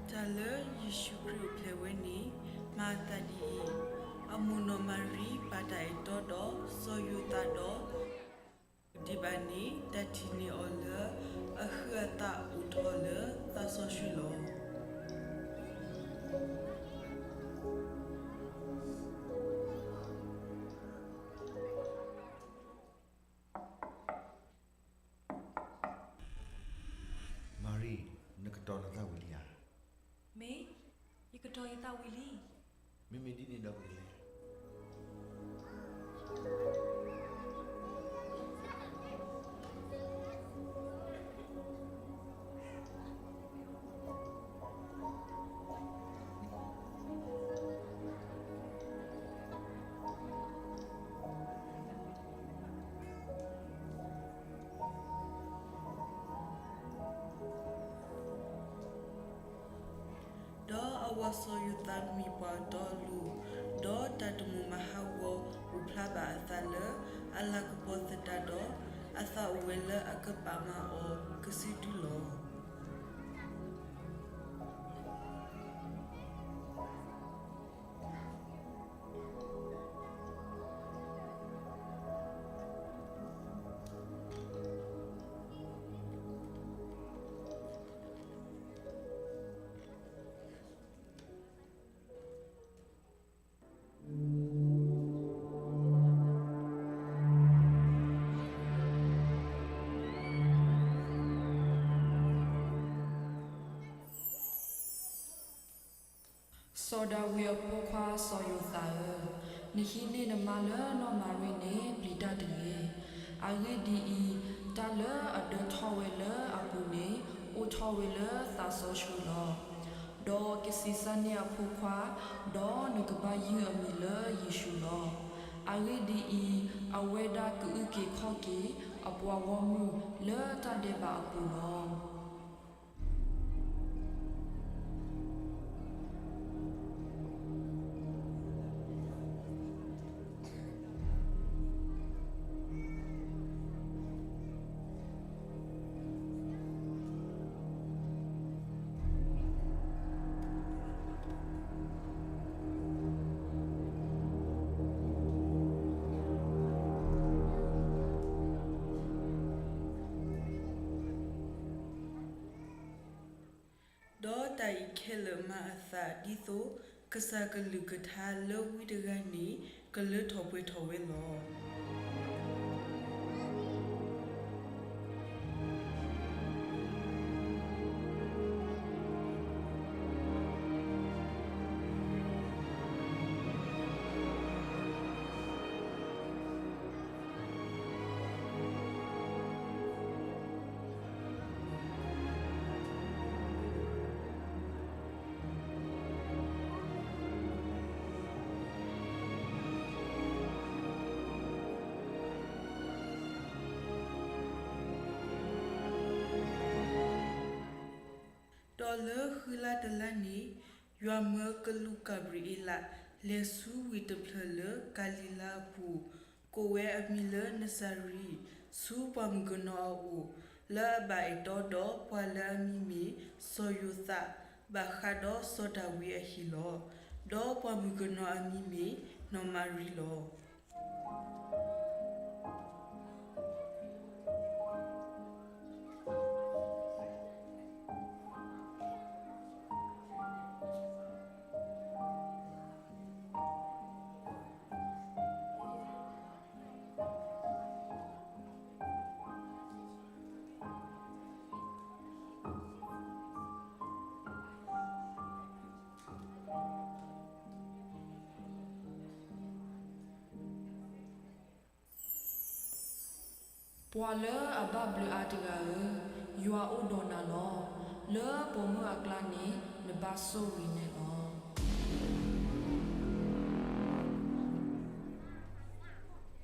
တၢ်လၢယ့ၣ်ၡူးခရံာ်အိၣ်ဖျဲၣ်ဝဲန့ၣ် မၤအသးဒ်အံၤ, အမိၢ်နီၢ်မၤရံပာ်တၢ်အဲၣ်တီဒီး စီၤယိၤသးဒီး ဒံးဘၣ်န့ၣ် တၢ်ထံၣ်န့ၢ်အီၤလၢ အဟုးအသးအိၣ်ထီၣ်လၢသးစီဆှံလီၤ. မၤရံ, နကတီၤနသးဝံၤလံဧါ. မ့ၢ်, ယကတီၤယသးဝံၤလံ. မ့မ့ၢ်ဒ်န့ၣ်ဒီးပကလဲၤ. ဒီးအဝၤစီၤယိၤသးမ့ၢ်ပှၤအတီအလိၤ, ဒီးတၢ်တမိၣ်မၤဟးဂီၤအိၣ်ဖျါဘၣ်အသးလၢ အလၤကပီၤသတးဒီး, အသးအိၣ်ဝဲလၢအကပာ်မၤအီၤကစုဒုလီၤ. စီၤဒၤဝံးအဖိခွါစီၤယိၤသးဧၢ, နဟံးန့ၢ်နမါလၢနီၢ်မၤရံန့ၣ် ပျံၤတၢ်တဂ့ၤ. အဂ့ၢ်ဒ်အံၤ, တၢ်လၢအဒၢထီၣ်ဝဲလၢအပူၤန့ၣ် အိးထီၣ်ဝဲလၢသးစီဆှံလီၤ. ဒီးကဆံးစၢ်န့ၢ်အဖိခွါ, ဒီးနကဘၣ်ယုၢ်အမံၤလၢယ့ၣ်ၡူးလီၤ. အဂ့ၢ်ဒ်အံၤ, အဝဲဒၣ်ကအုၣ်က့ၤခီၣ်က့ၤအပှၤဂီၢ်မုၢ်လၢတၢ်ဒဲးဘးအပူၤလီၤ. တၢ် တၢ်အံၤခဲလၢာ်မၤအသးဒ်သိး ကစၢ်ကလုၢ်ကထါလၢဝံတဂၤန့ၣ် ကလၢထီၣ်ပှဲၤထီၣ်ဝဲလီၤ. ဒီးလၢဃုလါတလါန့ၣ်, ယွၤမၢကလူးကၤဘြံၤအ့လး လဲၤဆူဝ့ၢ်တဖျၢၣ်လၢကၤလံၤလါအပူၤ, ကိးဝဲအမံၤလၢနစၤရ့း, ဆူပှၢ်မုၢ်ကနီၤအအိၣ်, လၢအဘၣ်အဲၣ်တီဒီးပှၤလၢအမံၤမ့ၢ်စီၤယိၤသး, ဘၣ်ဃးဒီးစီၤဒၤဝံးအဟံၣ်လီၤ. ဒီးပှၢ်မုၢ်ကနီၤအမံၤမ့ၢ်နီၢ်မၤရံလီၤ. ပှၤလၢအဘၣ်ဘျုးအါတဂၤဧၢ, ယွၤအိၣ်ဒီးနၤလီၤ. လၢပိာ်မုၣ်အကျါန့ၣ် နဘၣ်ဆိၣ်ဂ့ၤန့ၣ်လီ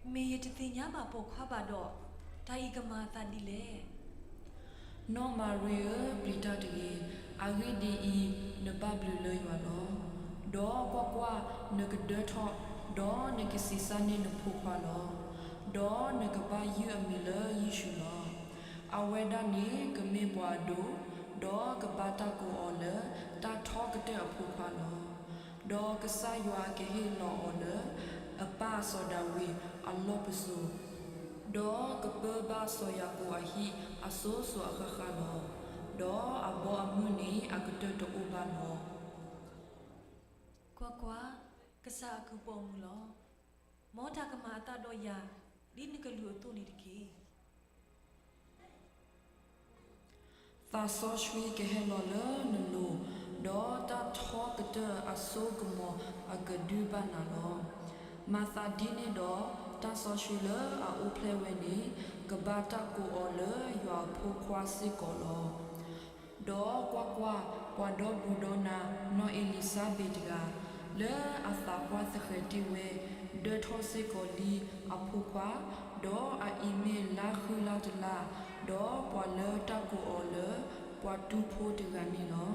ၤ. မ့ၢ်ယတသ့ၣ်ညါဘၣ်ပိာ်ခွါဘၣ်ဒီး, တၢ်အံၤကမၤအသးဒ်လဲၣ်. နီၢ်မၤရံဧၢ, ပျံၤတၢ်တဂ့ၤ. အဂ့ၢ်ဒ်အံၤ, နဘၣ်ဘျုးလၢယွၤလီၤ. ဒီးကွၢ်ကွၢ်, နကဒၢထီၣ်, ဒီးနကဆံးစၢ်န့ၢ်နဖိခွါလီၤ. ဒီးနကဘၣ်ယုၢ်အမံၤလၢယ့ၣ်ၡူးလီၤ. အဝဲဒၣ်န့ၣ်ကမ့ၢ်ပှၤအဒိၣ်, ဒီးကဘၣ်တၢ်ကိးအီၤလၢတၢ်ထီကတၢၢ်အဖိခွါလီၤ. ဒီးကစၢ်ယွၤကဟ့ၣ်လီၤအီၤလၢအပၢ်စီၤဒၤဝံးအလီၢ်ပစိာ်, ဒီးကပၢဘၣ်စီၤယၤကိာ်အဟံၣ်အစိၤစိၤအဃၣ်ဃၣ်လီၤ. ဒီးအဘီအမုၢ်န့ၣ်အကတၢၢ်တအိၣ်ဘၣ်လီၤ. ကွၢ်ကွၢ်, ကစၢ်အကုၢ်ပိာ်မုၣ်လီၤ. မ်တၢ်ကမၤအသးဒီးယၤဒ်နကလုၢ်အသိးန့ၣ်တက့ၢ်. သးစီဆှံကဟဲလီၤလၢနလိၤ, ဒီးတၢ်ထီကတၢၢ်အစိကမီၤအကဒုဘၣ်နၤလီၤ. မၤသးဒ်န့ၣ်ဒီး, တၢ်စီဆှံလၢအအိၣ်ဖျဲၣ်ဝဲန့ၣ် ကဘၣ်တၢ်ကိးအီၤလၢယွၤအဖိခွါစ့ၢ်ကီးလီၤ. ဒီးကွၢ်ကွၢ်, ပှၤဒီဘူးဒီနၤနီၢ်အ့လံၤစါဘ့းတဂၤ, လၢအသးပှၢ်သဃဲၤတ့ၢ်ဝဲ, ဒၢထီၣ်စ့ၢ်ကီးလံအဖိခွါ, ဒီးအအံၤမ့ၢ်လါဃုလါတလါ, ဒီးပှၤလၢတၢ်ကိးအီၤလၢပှၤတူၢ်ဖိတဂၤန့ၣ်လီၤ.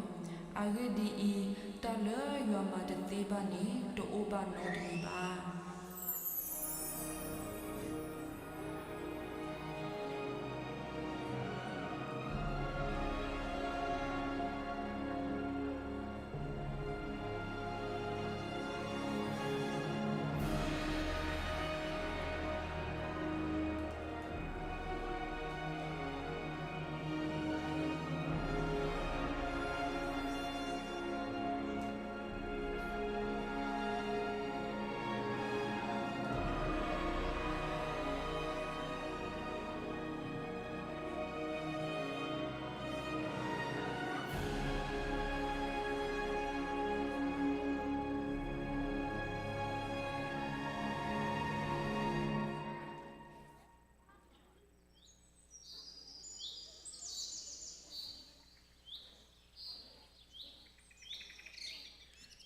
အဂ့ၢ်ဒ်အံၤ, တၢ်လၢယွၤမၤတသ့ဘၣ်န့ၣ် တအိၣ်ဘၣ်နီတမံၤဘၣ်.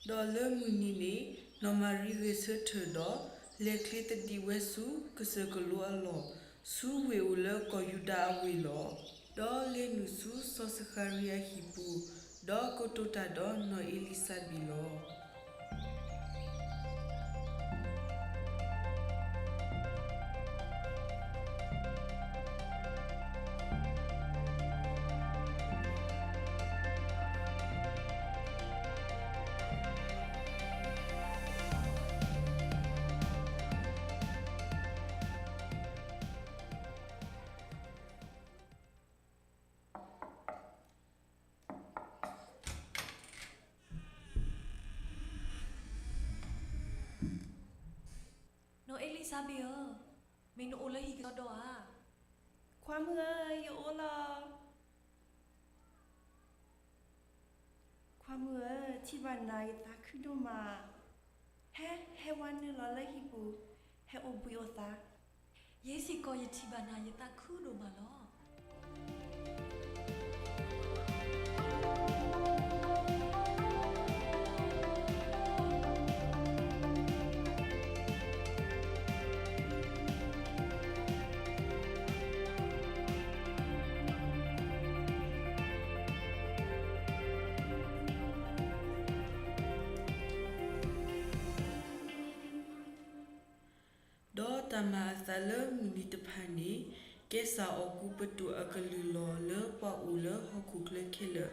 ဒီးလၢမုၢ်နံၤန့ၣ်, နီၢ်မၤရံဂဲၤဆၢထၢၣ်ဒီး, လဲၤချ့သဒံးဝဲဆူကစၢၢ်ကလိအလီၢ်, ဆူဝ့ၢ်အိၣ်လၢကီၢ်ယူဒၤအဝ့ၢ်လီၤ. ဒီးလဲၤနုာ်ဆူစီၤစဃၤရံယၤအဟံၣ်ပူၤ, ဒီးကတိၤတၢ်ဒီးနီၢ်အ့လံၤစါဘ့းလီၤ. စါဘ့ၣ်ဧၢ, မ့ၢ်နအိၣ်လၢဟံၣ်ကစီဒီဧါ. ခွါမုၣ်ဧၢ, ယအိၣ်လီၤ. ခွါမုၣ်ဧၢ, ထံၣ်ဘၣ်နၤယသးခုဒိၣ်မး. ဟဲ, ဟဲဝဲနုာ်လီၤလၢဟံၣ်ပူၤ, ဟဲအိၣ်ဘှံးအိၣ်သါ. ယဲစ့ၢ်ကီးယထံၣ်ဘၣ်နၤယသးခုဒိၣ်မးလီၤ. ဒီးတၢ်မၤအသးလၢမုၢ်နံၤတဖၣ်န့ၣ်, ကဲစၢ်အီၤကူပတူးအကလုၢ်လီၤလၢပှၤအိၣ်လၢဟီၣ်ခိၣ်ချၢခဲလၢာ်,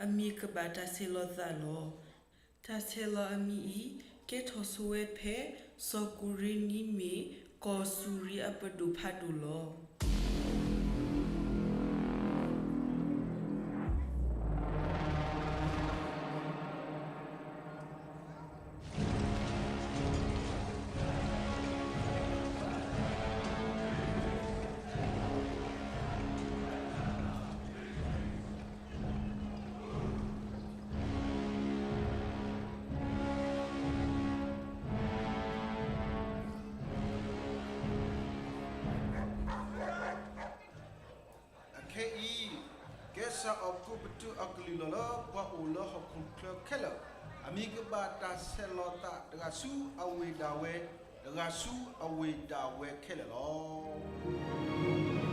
အမံၤကဘၣ်တၢ်ဆဲးလီၤသးလီၤ. တၢ်ဆဲးလီၤအမံၤအံၤ ကဲထီၣ်ဆိဝဲဖဲ စီၤကူၤရ့နံမ့ၢ်ကီၢ်စူၤရံအပဒိၣ်ဖးဒိၣ်လီၤ. အခဲအံၤ, ကဲစၢ်အီၤကူပတူးအကလုၢ်လီၤလၢပှၤအိၣ်လၢဟီၣ်ခိၣ်ချၢခဲလၢာ်, အမံၤကဘၣ်တၢ်ဆဲးလီၤသးတဂၤဆူအဝ့ၢ်ဒၣ်ဝဲ, တဂၤဆူအဝ့ၢ်ဒၣ်ဝဲခဲလၢာ်လီၤ.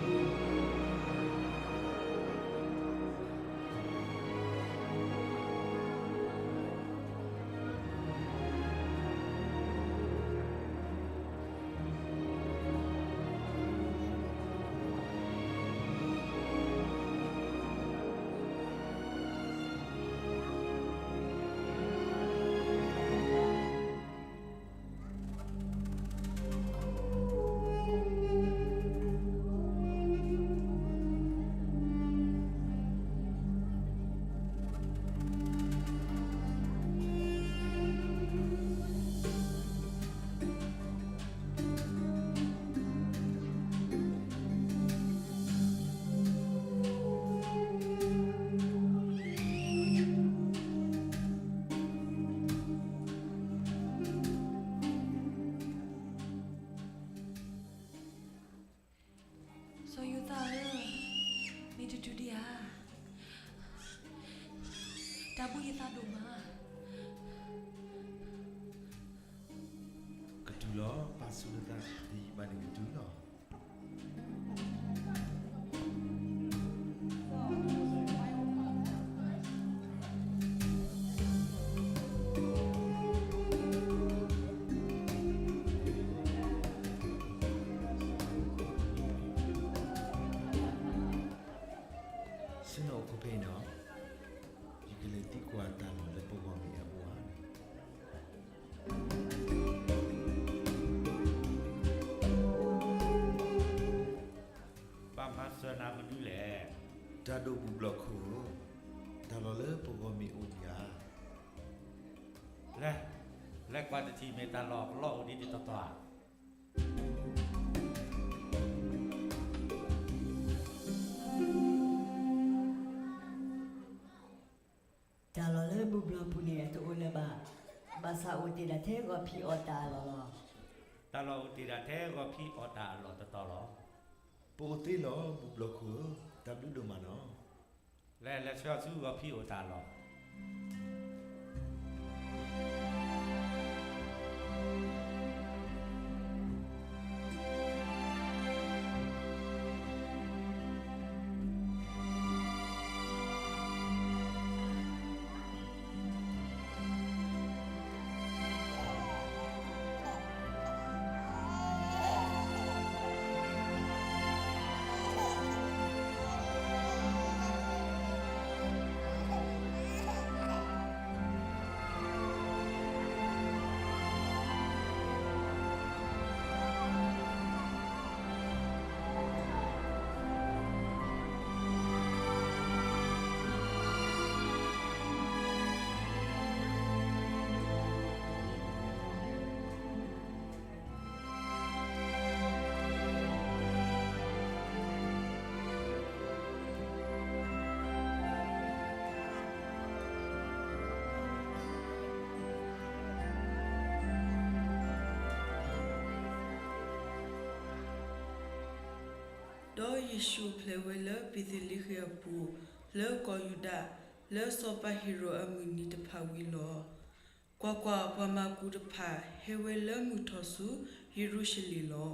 စီၤယိၤသးဧၢ, မ့ၢ်တတုၤဒံးဧါ. တၢ်ဘှံးယသးဒိၣ်မး. ကတုၤလီၤ, ပာ်ဆူၣ်နသးတယံာ်ဘၣ်န့ၣ်ကတုၤလီၤ. ဆ့ၣ်နီၤအိၣ်ခိးဖဲအံၤနီၤ, ယကလဲၤသံကွၢ်တၢ်လီၢ်လၢပဂီၢ်မ့ၢ်အအိၣ်ဧါန့ၣ်. ဘၣ်မၤစၢၤနၤမနုၤလဲၣ်. တၢ်ဒိၣ်ဘူၣ်ဘျီၣ်ခိၣ်ဧၢ, တၢ်လီၢ်လၢပဂီၢ်မ့ၢ်အိၣ်ဒံးဧါ. လဲၤ, လဲၤကွၢ်တထံၣ်မ့ၢ်တၢ်လီၢ်ကလီအိၣ်ဒ်တတီၤတီၤဧါ. တၢ်လီၢ်လၢဘူၣ်ဘျီၣ်ပူၤန့ၣ် အတအိၣ်လၢၤဘၣ်, ဘၣ်ဆၣ်အိၣ်တ့ၢ်ဒၣ်ထဲဂီၤဖံးအီၣ်တၢ်အလီၢ်လီၤ. တၢ်လီၢ်အိၣ်တ့ၢ်ဒၣ်ထဲဂီၤဖံးအီၣ်တၢ်အလီၢ်တတီၤလီၤ. ပအိၣ်သ့လီၤ ဘူၣ်ဘျီၣ်ခိၣ်ဧၢ, တၢ်ဘျုးဒိၣ်မးနီၤ. လဲၤ, လဲၤဆှၢဆူဂီၤဖံးအီၣ်တၢ်အလီၢ်. ယ့ၣ်ၡူးအိၣ်ဖျဲၣ်ဝဲလၢဘ့ၤသလ့ဃ့ၣ်အပူၤ, လၢကီၢ်ယူဒၤ, လၢစီၤပၤဟ့ၤရိာ်အမုၢ်နံၤတဖၣ်ဝံၤလီၤ. ကွၢ်ကွၢ်, ပှၤမၢကူတဖၣ်ဟဲဝဲလၢမုၢ်ထီၣ်ဆူယရူၤၡလ့ၣ်လီၤ.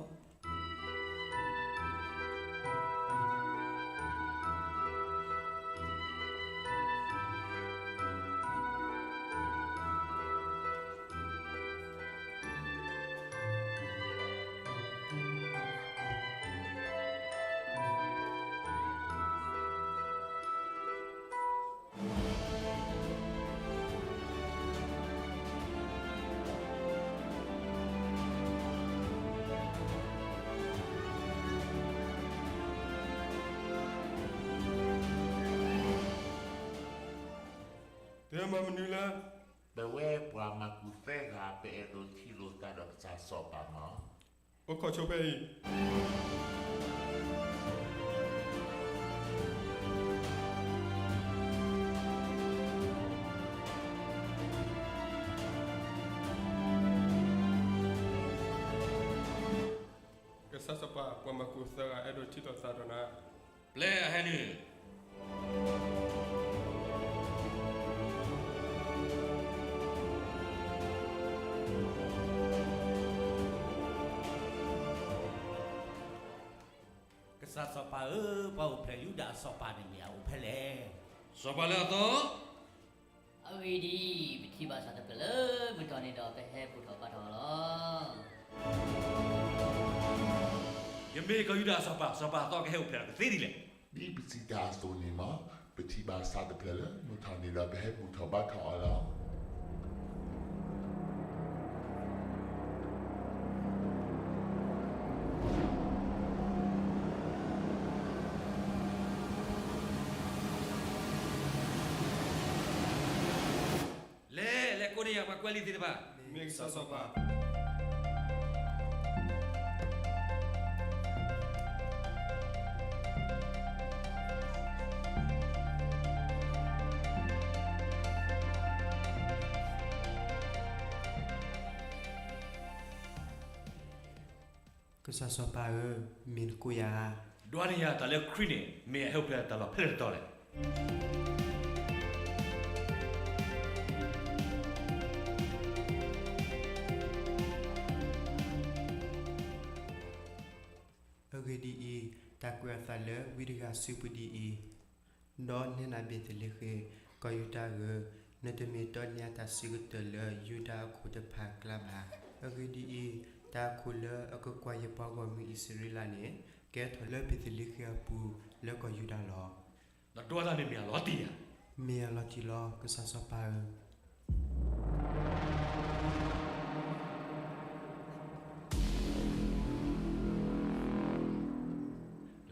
တမၤမနုၤလဲၣ်. ပဝဲပှၤမၢကူသၢဂၤ ပအဲၣ်ဒိးထံၣ်လိာ်သးဒီးကစၢ်စီၤပၤမး. အိၣ်ခိးဆိဖဲအံၤ. ကစၢ်စီၤပၤ, ပှၤမၢကူသၢဂၤအဲၣ်ဒိးထံၣ်လိာ်သးဒီးနၤ. ပျဲအဟဲနုာ်. ကစၢ်စီၤပၤဧၢ, ပှၤအိၣ်ဖျဲၣ်ယူဒၤအစီၤပၤန့ၣ်မ့ၢ်အအိၣ်ဖဲလဲၣ်. စီၤပၤလၢအသီ. အဂ့ၢ်ဒ်အံၤ, ပထံၣ်ဘၣ်ဆၣ်တဖျၢၣ်လၢမုၢ်ထီၣ်န့ၣ်ဒီး ပဟဲဘူၣ်ထီၣ်ဘါထီၣ်အီၤလီၤ. ယမ့ၢ်ကီၢ်ယူဒၤအစီၤပၤ, စီၤပၤအသီကဟဲအိၣ်ဖျဲၣ်ဒီးကသ့ဒ်လဲၣ်. ဒ်ပစံးတၢ်အသိးန့ၣ်မး, ပထံၣ်ဘၣ်ဆၣ်တဖျၢၣ်လၢမုၢ်ထီၣ်န့ၣ်ဒီး ပဟဲဘူၣ်ထီၣ်ဘါထီၣ်အီၤလီၤ. လဲၤ, လဲၤကိးန့ၢ်ယၤပှၤကွဲးလံာ်သ့ၣ်တဖၣ်. မ့ၢ်ကစၢ်စီၤပၤ. ကစၢ်စီၤပၤဧၢ, မ့ၢ်နကိးယၤဧါ. ဒွးန့ၢ်ယၤတၢ်လၢခရံာ်န့ၣ် မ့ၢ်အဟဲအိၣ်ဖျဲၣ်တၢ်လီၢ်ဖဲလဲၣ်တတီၤလဲၣ်. အဂ့ၢ်ဒ်အံၤ, တၢ်ကွဲးအသးလၢဝံတဂၤစုပူၤဒ်အံၤ, ဒီးနဲဒၣ်ဘ့ၤသလ့ဃ့ၣ်, ကီၢ်ယူဒၤဧၢ, နတမ့ၢ်တီန့ၢ်အတၢ်စံးကတၢၢ်လၢယူဒၤအခိၣ်တဖၣ်အကျါဘၣ်. အဂ့ၢ်ဒ်အံၤ, တၢ်အခိၣ်လၢအကကွၢ်ယပှၤဂီၢ်မုၢ်အံၣ်စရ့လးန့ၣ် ကဲထီၣ်လၢဘ့ၤသလ့ဃ့ၣ်အပူၤ လၢကီၢ်ယူဒၤလီၤ. နဒွးတၢ်န့ၣ်မ့ၢ်အလီၤတံၢ်ဧါ. မ့ၢ်အလီၤတံၢ်လီၤ ကစၢ်စီၤပၤဧၢ.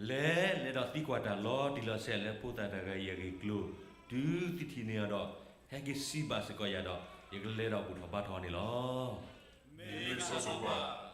လဲၤ, လဲၤဒီးသံကွၢ်တၢ်လီၤတံၢ်လီၤဆဲးလၢဖိသၣ်တဂၤအံၤအဂ့ၢ်အကျိၤ, တုၤသုထံၣ်န့ၢ်အီၤဒီး, ဟဲက့ၤစံးဘၣ်စ့ၢ်ကီးယၤဒီး, ယကလဲၤဒီးဘူၣ်ထီၣ်ဘါထီၣ်အီၤန့ၣ်လီၤ. မ့ၢ်ကစၢ်စီၤပၤ.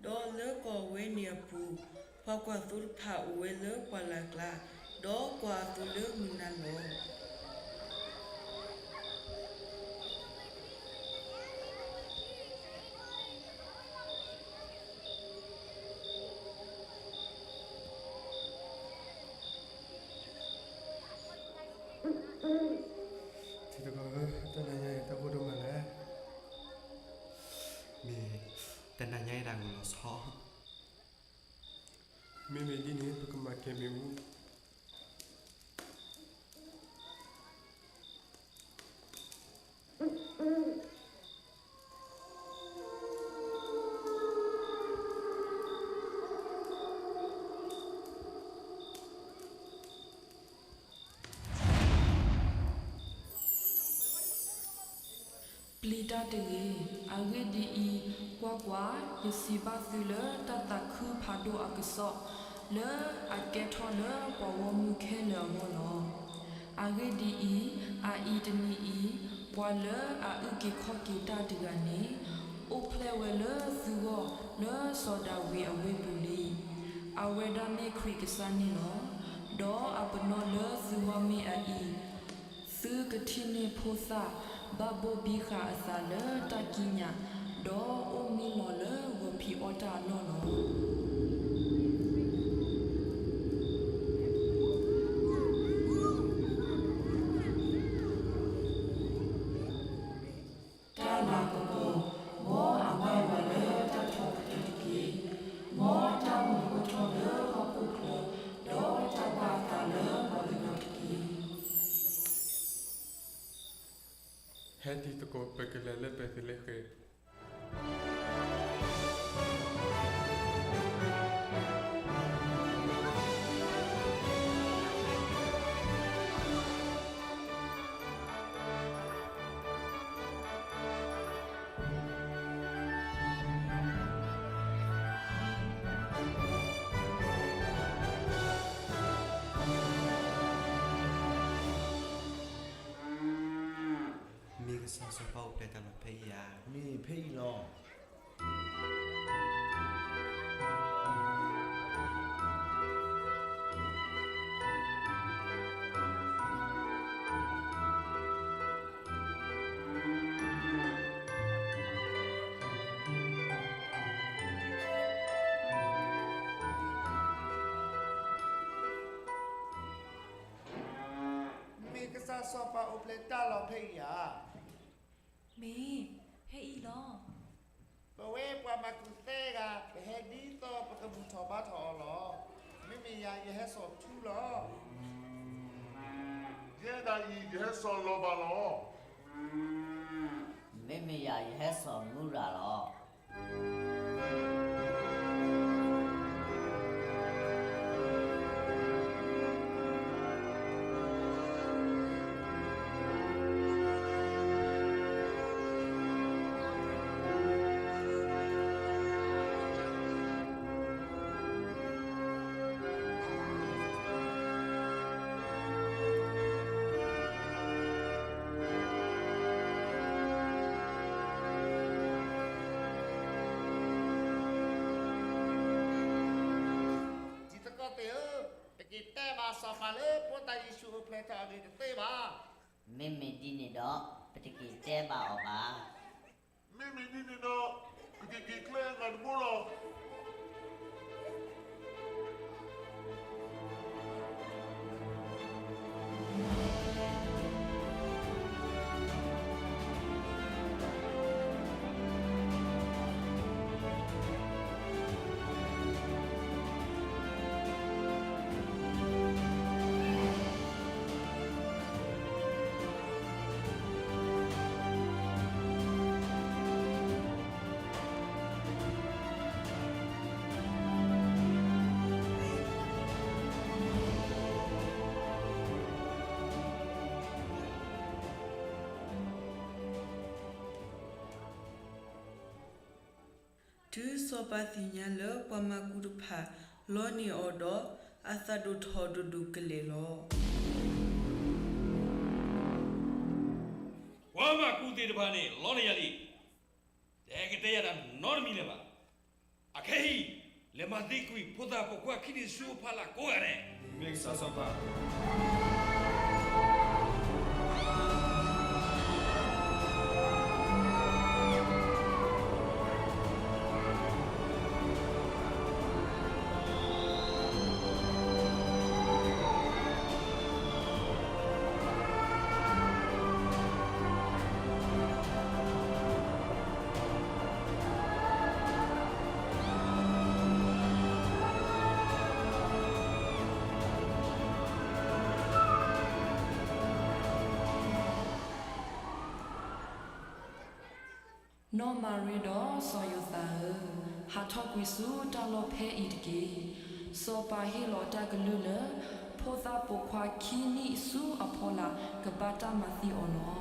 ဒီးလၢကီၢ်ဝဲန့ၣ်အပူၤ, ပှၤကွၢ်သိတဖၣ်အိၣ်ဝဲလၢပှၢ်လၢ်ကျါ, ဒီးကွၢ်အသိလၢမုၢ်နၤလီၤ. ထံတကီၢ်ဧၢ, တနၤညါအံၤတၢ်ဖိဒိၣ်မးလဲၣ်. မ့ၢ်, တနၤညါအံၤတၢ်ဂီၤလီၤဆီ, မ့မ့ၢ်ဒ်န့ၣ် ပကမၤကဲမ့ၢ်မူ ပျံၤတၢ်တဂ့ၤ. အဂ့ၢ်ဒ်အံၤ, ကွၢ်ကွၢ်, ယစံးဘၣ်သုလၢတၢ်သးခုဖးဒိၣ်အကစီၣ်, လၢအကဲထီၣ်လၢပှၤဂီၢ်မုၢ်ခဲလၢာ်အဂီၢ်လီၤ. အဂ့ၢ်ဒ်အံၤ, အအံၤတနံၤအံၤ, ပှၤလၢအအုၣ်က့ၤခီၣ်က့ၤတၢ်တဂၤန့ၣ်, အိၣ်ဖျဲၣ်ဝဲလၢသုဂီၢ်လၢစီၤဒၤဝံးအဝ့ၢ်ပူၤလံ. အဝဲဒၣ်မ့ၢ်ခရံာ်ကစၢ်န့ၣ်လီၤ. ဒီးအပနီၣ်လၢသုဂီၢ်မ့ၢ်အအံၤ, သုကထံၣ်န့ၢ်ဖိသၣ်ဘၣ်ဘိၣ်ဘံဃာ်အသးလၢတၢ်ကံးညာ်, ဒီးအိၣ်မံလီၤလၢဂီၤဖံးအီၣ်တၢ်အလီၢ်လီၤ. တၢ်လၤကပီၤ, မ်အဘၣ်ယွၤလၢတၢ်ထီကတၢၢ်တက့ၢ်. မ်တၢ်မုာ်အိၣ်ထီၣ်လၢဟီၣ်ခိၣ်ချၢ, ဒီးတၢ်ဘၣ်အသးလၢပှၤကညီတက့ၢ်. ဟဲတံၤသကိး ပကလဲၤလၢပဲသ့လ့ဃ့. မ့ၢ်ကစၢ်စီၤပၤအိၣ်ဖျဲၣ်တၢ်လီၢ်ဖဲအံၤဧါ. မ့ၢ်ဖဲအံၤလီၤ. မ့ၢ်ကစၢ်စီၤပၤအိၣ်ဖျဲၣ်တၢ်လီၢ်ဖဲအံၤဧါ. မ့ၢ်, ဖဲအံၤလီၤ. ပဝဲပှၤမၤကူၣ်သၢဂၤ ပဟဲဒ်သိးပကဘူၣ်ထီၣ်ဘါထီၣ်အီၤလီၤ. မ့မ့ၢ်ယၤ ယဟဲစိာ်ထူလီၤ. ယဲဒၣ်အံၤ ယဟဲစိာ်လီၤဘၣ်လီၤ. မ့မ့ၢ်ယၤ ယဟဲစိာ်မူရၤလီၤ. တံၤသကိးသ့ၣ်ဧၢ, ပက့ၤတဲဘၣ်စီၤပၤလၢ ဖိသၣ်ယ့ၣ်ၡူးအိၣ်ဖျဲၣ်ထီၣ်အဂ့ၢ်တသ့ဘၣ်. မ့မ့ၢ်ဒ်န့ၣ်ဒီး ပတက့ၤတဲဘၣ်အီၤဘၣ်. မ့မ့ၢ်ဒ်န့ၣ်ဒီး ပကက့ၤကျဲအဂၤတဘိလီၤ. တုၤစီၤပၤသ့ၣ်ညါလၢပှၤမၤကူၣ်တဖၣ်လီန့ၢ်အီၤဒီး, အသးဒိၣ်ထီၣ်ဒိၣ်ဒိၣ်ကလဲာ်လီၤ. ပှၤမၤကူၣ်သ့ၣ်တဖၣ်န့ၣ် လီန့ၢ်ယၤလံ. တကတဲယၤတၢ်နီတမံၤလၢၤဘၣ်. အခဲအံၤ, လဲၤမၤသံကွံာ်ဖိသၣ်ပိာ်ခွါခံနံၣ်ဆူအဖီလာ်ကိးဂၤဒဲး. မ့ၢ်ကစၢ်စီၤပၤ. နီၢ်မၤရံဒီးစီၤယိၤသးဧၢ, ဟးထီၣ်ကွံာ်ဆူတၢ်လီၢ်ဖဲအံၤတက့ၢ်. စီၤပၤဟ့ၣ်လီၤတၢ်ကလုၢ်လၢ ဖိသၣ်ပိာ်ခွါခံနံၣ်ဆူအဖီလာ်ကဘၣ်တၢ်မၤသံအီၤလီၤ.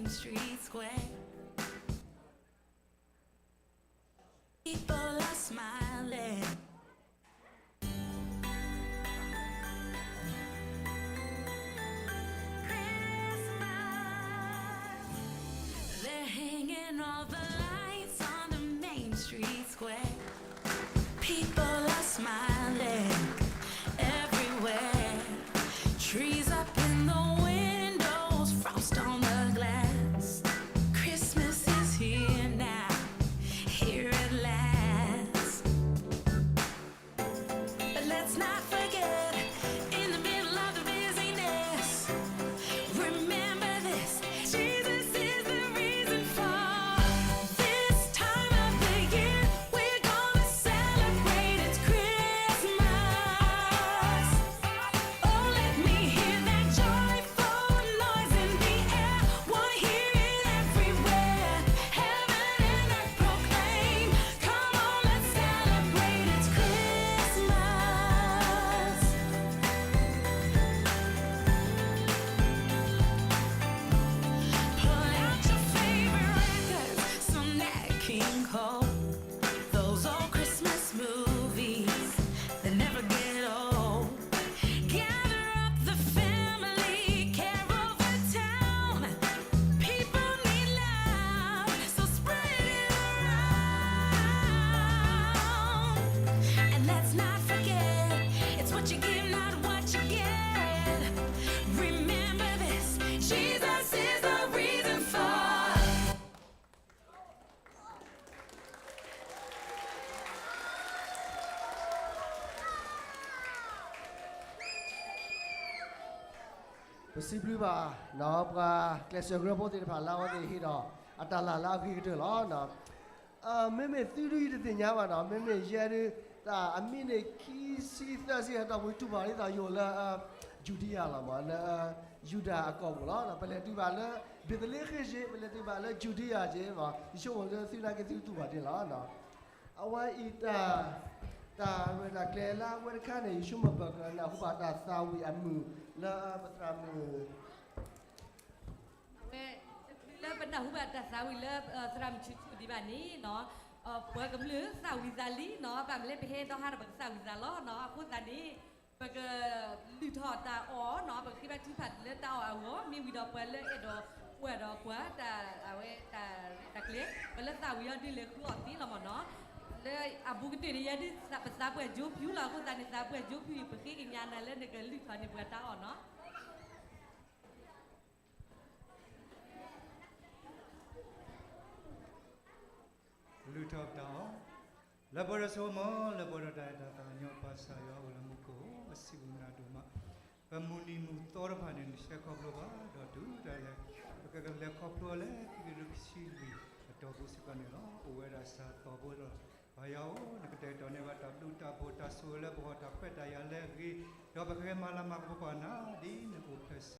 street square. People are smiling. Christmas. They're hanging all the lights on the main street square. People are smiling everywhere. Trees up in the windows, frost on the glass. Christmas is here now, here at last. But let's not forget, in the middle of the busyness, remember this, Jesus is the reason for this time of the year. We're gonna celebrate, it's Christmas. Oh, let me hear that joyful noise in the air. Wanna hear it everywhere. Heaven and earth proclaim. Come on, let's celebrate, it's Christmas. Pull out your favorite records, some Nat King Cole. Those old Christmas movies that never get old. Gather up the family, carol the town. People need love, so spread it around. And let's not forget, it's what you give, not what you get. Remember this, Jesus is the reason for. ပစံးဘျုးဘၣ် ပှၤကျဲးစၢးကရၢဖိသ့ၣ်တဖၣ်လၢအဝဲသ့ၣ်ဟ့ၣ်ဒီး အတၢ်လၢ်လၢအဂ့ၤကတၢၢ်လီၤ. မ့မ့ၢ်သုဒုးယတသ့ၣ်ညါဘၣ်နီၤ, မ့မ့ၢ်ယဲဒုး တၢ်အမံးနံးခံဆံသၢဆံ ဟဲထီၣ်ပှၤတူၢ်ဘၣ်ဒ်သိးယိာ်လၢ ယူဒံယၤလီၤမး, လၢယူဒၤအကီၢ်ပူၤလီၤ. ပလဲၤတုၤဘၣ်လၢ ဘ့းသလ့ဃ့ၣ်က့ၤ, ပလဲၤတုၤဘၣ်လၢယူဒံယၤက့ၤမး, ယဆိကမိၣ်လၢသုနာ်က့သုတူၢ်ဘၣ်ဒ်န့ၣ်လီၤ. အဝဲအံၤတၢ် တၢ်ရဲၣ်တၢ်ကျဲၤလၢအဝဲတခါန့ၣ် ယဆိကမိၣ်ပကနၢ်ဟူဘၣ်တၢ်သးဝံၣ်အမုာ်လၢပသရၣ်မုၣ် အဝဲ လၢပနၢ်ဟူဘၣ်တၢ်သးဝံၣ်လၢ သရၣ်မုၣ်ဆူၣ်ဆူၣ်ဒံးဘၣ်န့ၣ်နီၤ, ပှၤကမျၢၢ်သးဝံၣ်သးလံနီၤ, ဘၣ်မနုၤလဲၣ် ပဟဲဒီဟါဒီးပကသးဝံၣ်သးလီၤနီၤ. အဃိသတးန့ၣ် ပကလုၢ်ထီၣ်တၢ်အီၣ်နီၤ, ပကဃ့ဘါထုကဖၣ်လၢတၢ်အီၣ်အဂီၢ်, မ့ၢ်ဝံၤဒီးပှၤလၢအဲၣ်ဒိးကွၢ်ဒီးကွၢ်တၢ် အဝဲတၢ်ရဲၣ်တၢ်ကျဲၤ ပှၤလၢသးဝံၣ်အီၤဒုးလဲၤဃုအီၣ်သ့လီၤမးနီၤ. လၢအဘူးကတၢၢ်န့ၣ် ယဲဒုးပသးပှၢ်ကၠိဖၠူလီၤ. အဃိသတးန့ၣ် သးပှၢ်ကၠိဖၠူအံၤ ပဃ့ကညးနၤလၢနကလုၢ်ထီၣ်န့ၢ်ပှၤတၢ်အီၣ်နီၤ. လုၢ်ထီၣ်ပတၢ်အီၣ်, လၢပှဲၤဒီးစိကမီၤ, လၢပှဲၤဒီးတၢ်အဲၣ်တၢ်သးကညီၤ ပၢ်ကစၢ်ယွၤအိၣ်လၢမူခိၣ် အစံးဘျုးနၤဒိၣ်မး. ပမုၢ်နံၤမုၢ်သီတဖၣ်န့ၣ် နဆှၢခီဖျိဘၣ်ဒီးတုၤဒၣ်လဲာ် ပကလဲၤခီဖျိလၢခံကထိခံဆံလွံၢ်အတီၢ်ပူၤစ့ၢ်ကီးန့ၣ်လီၤ. အိၣ်ဝဲဒၣ်စၢ်သီဖိလီၤ. ပၢ်ယွၤဧၢ, နကတဲာ်ကတီၤန့ၢ်ဘၣ်တၢ်ဘျုးတၢ်ဖှိၣ်တၢ်ဆိၣ်ဂ့ၤလၢပဂီၢ် တၢ်ခွဲးတၢ်ယာ်လၢအဂ့ၤ, ဒီးပကဟဲမၤလၤမၤကပီၤကွၢ်နၤ ဒ်နအိၣ်ဖျဲၣ်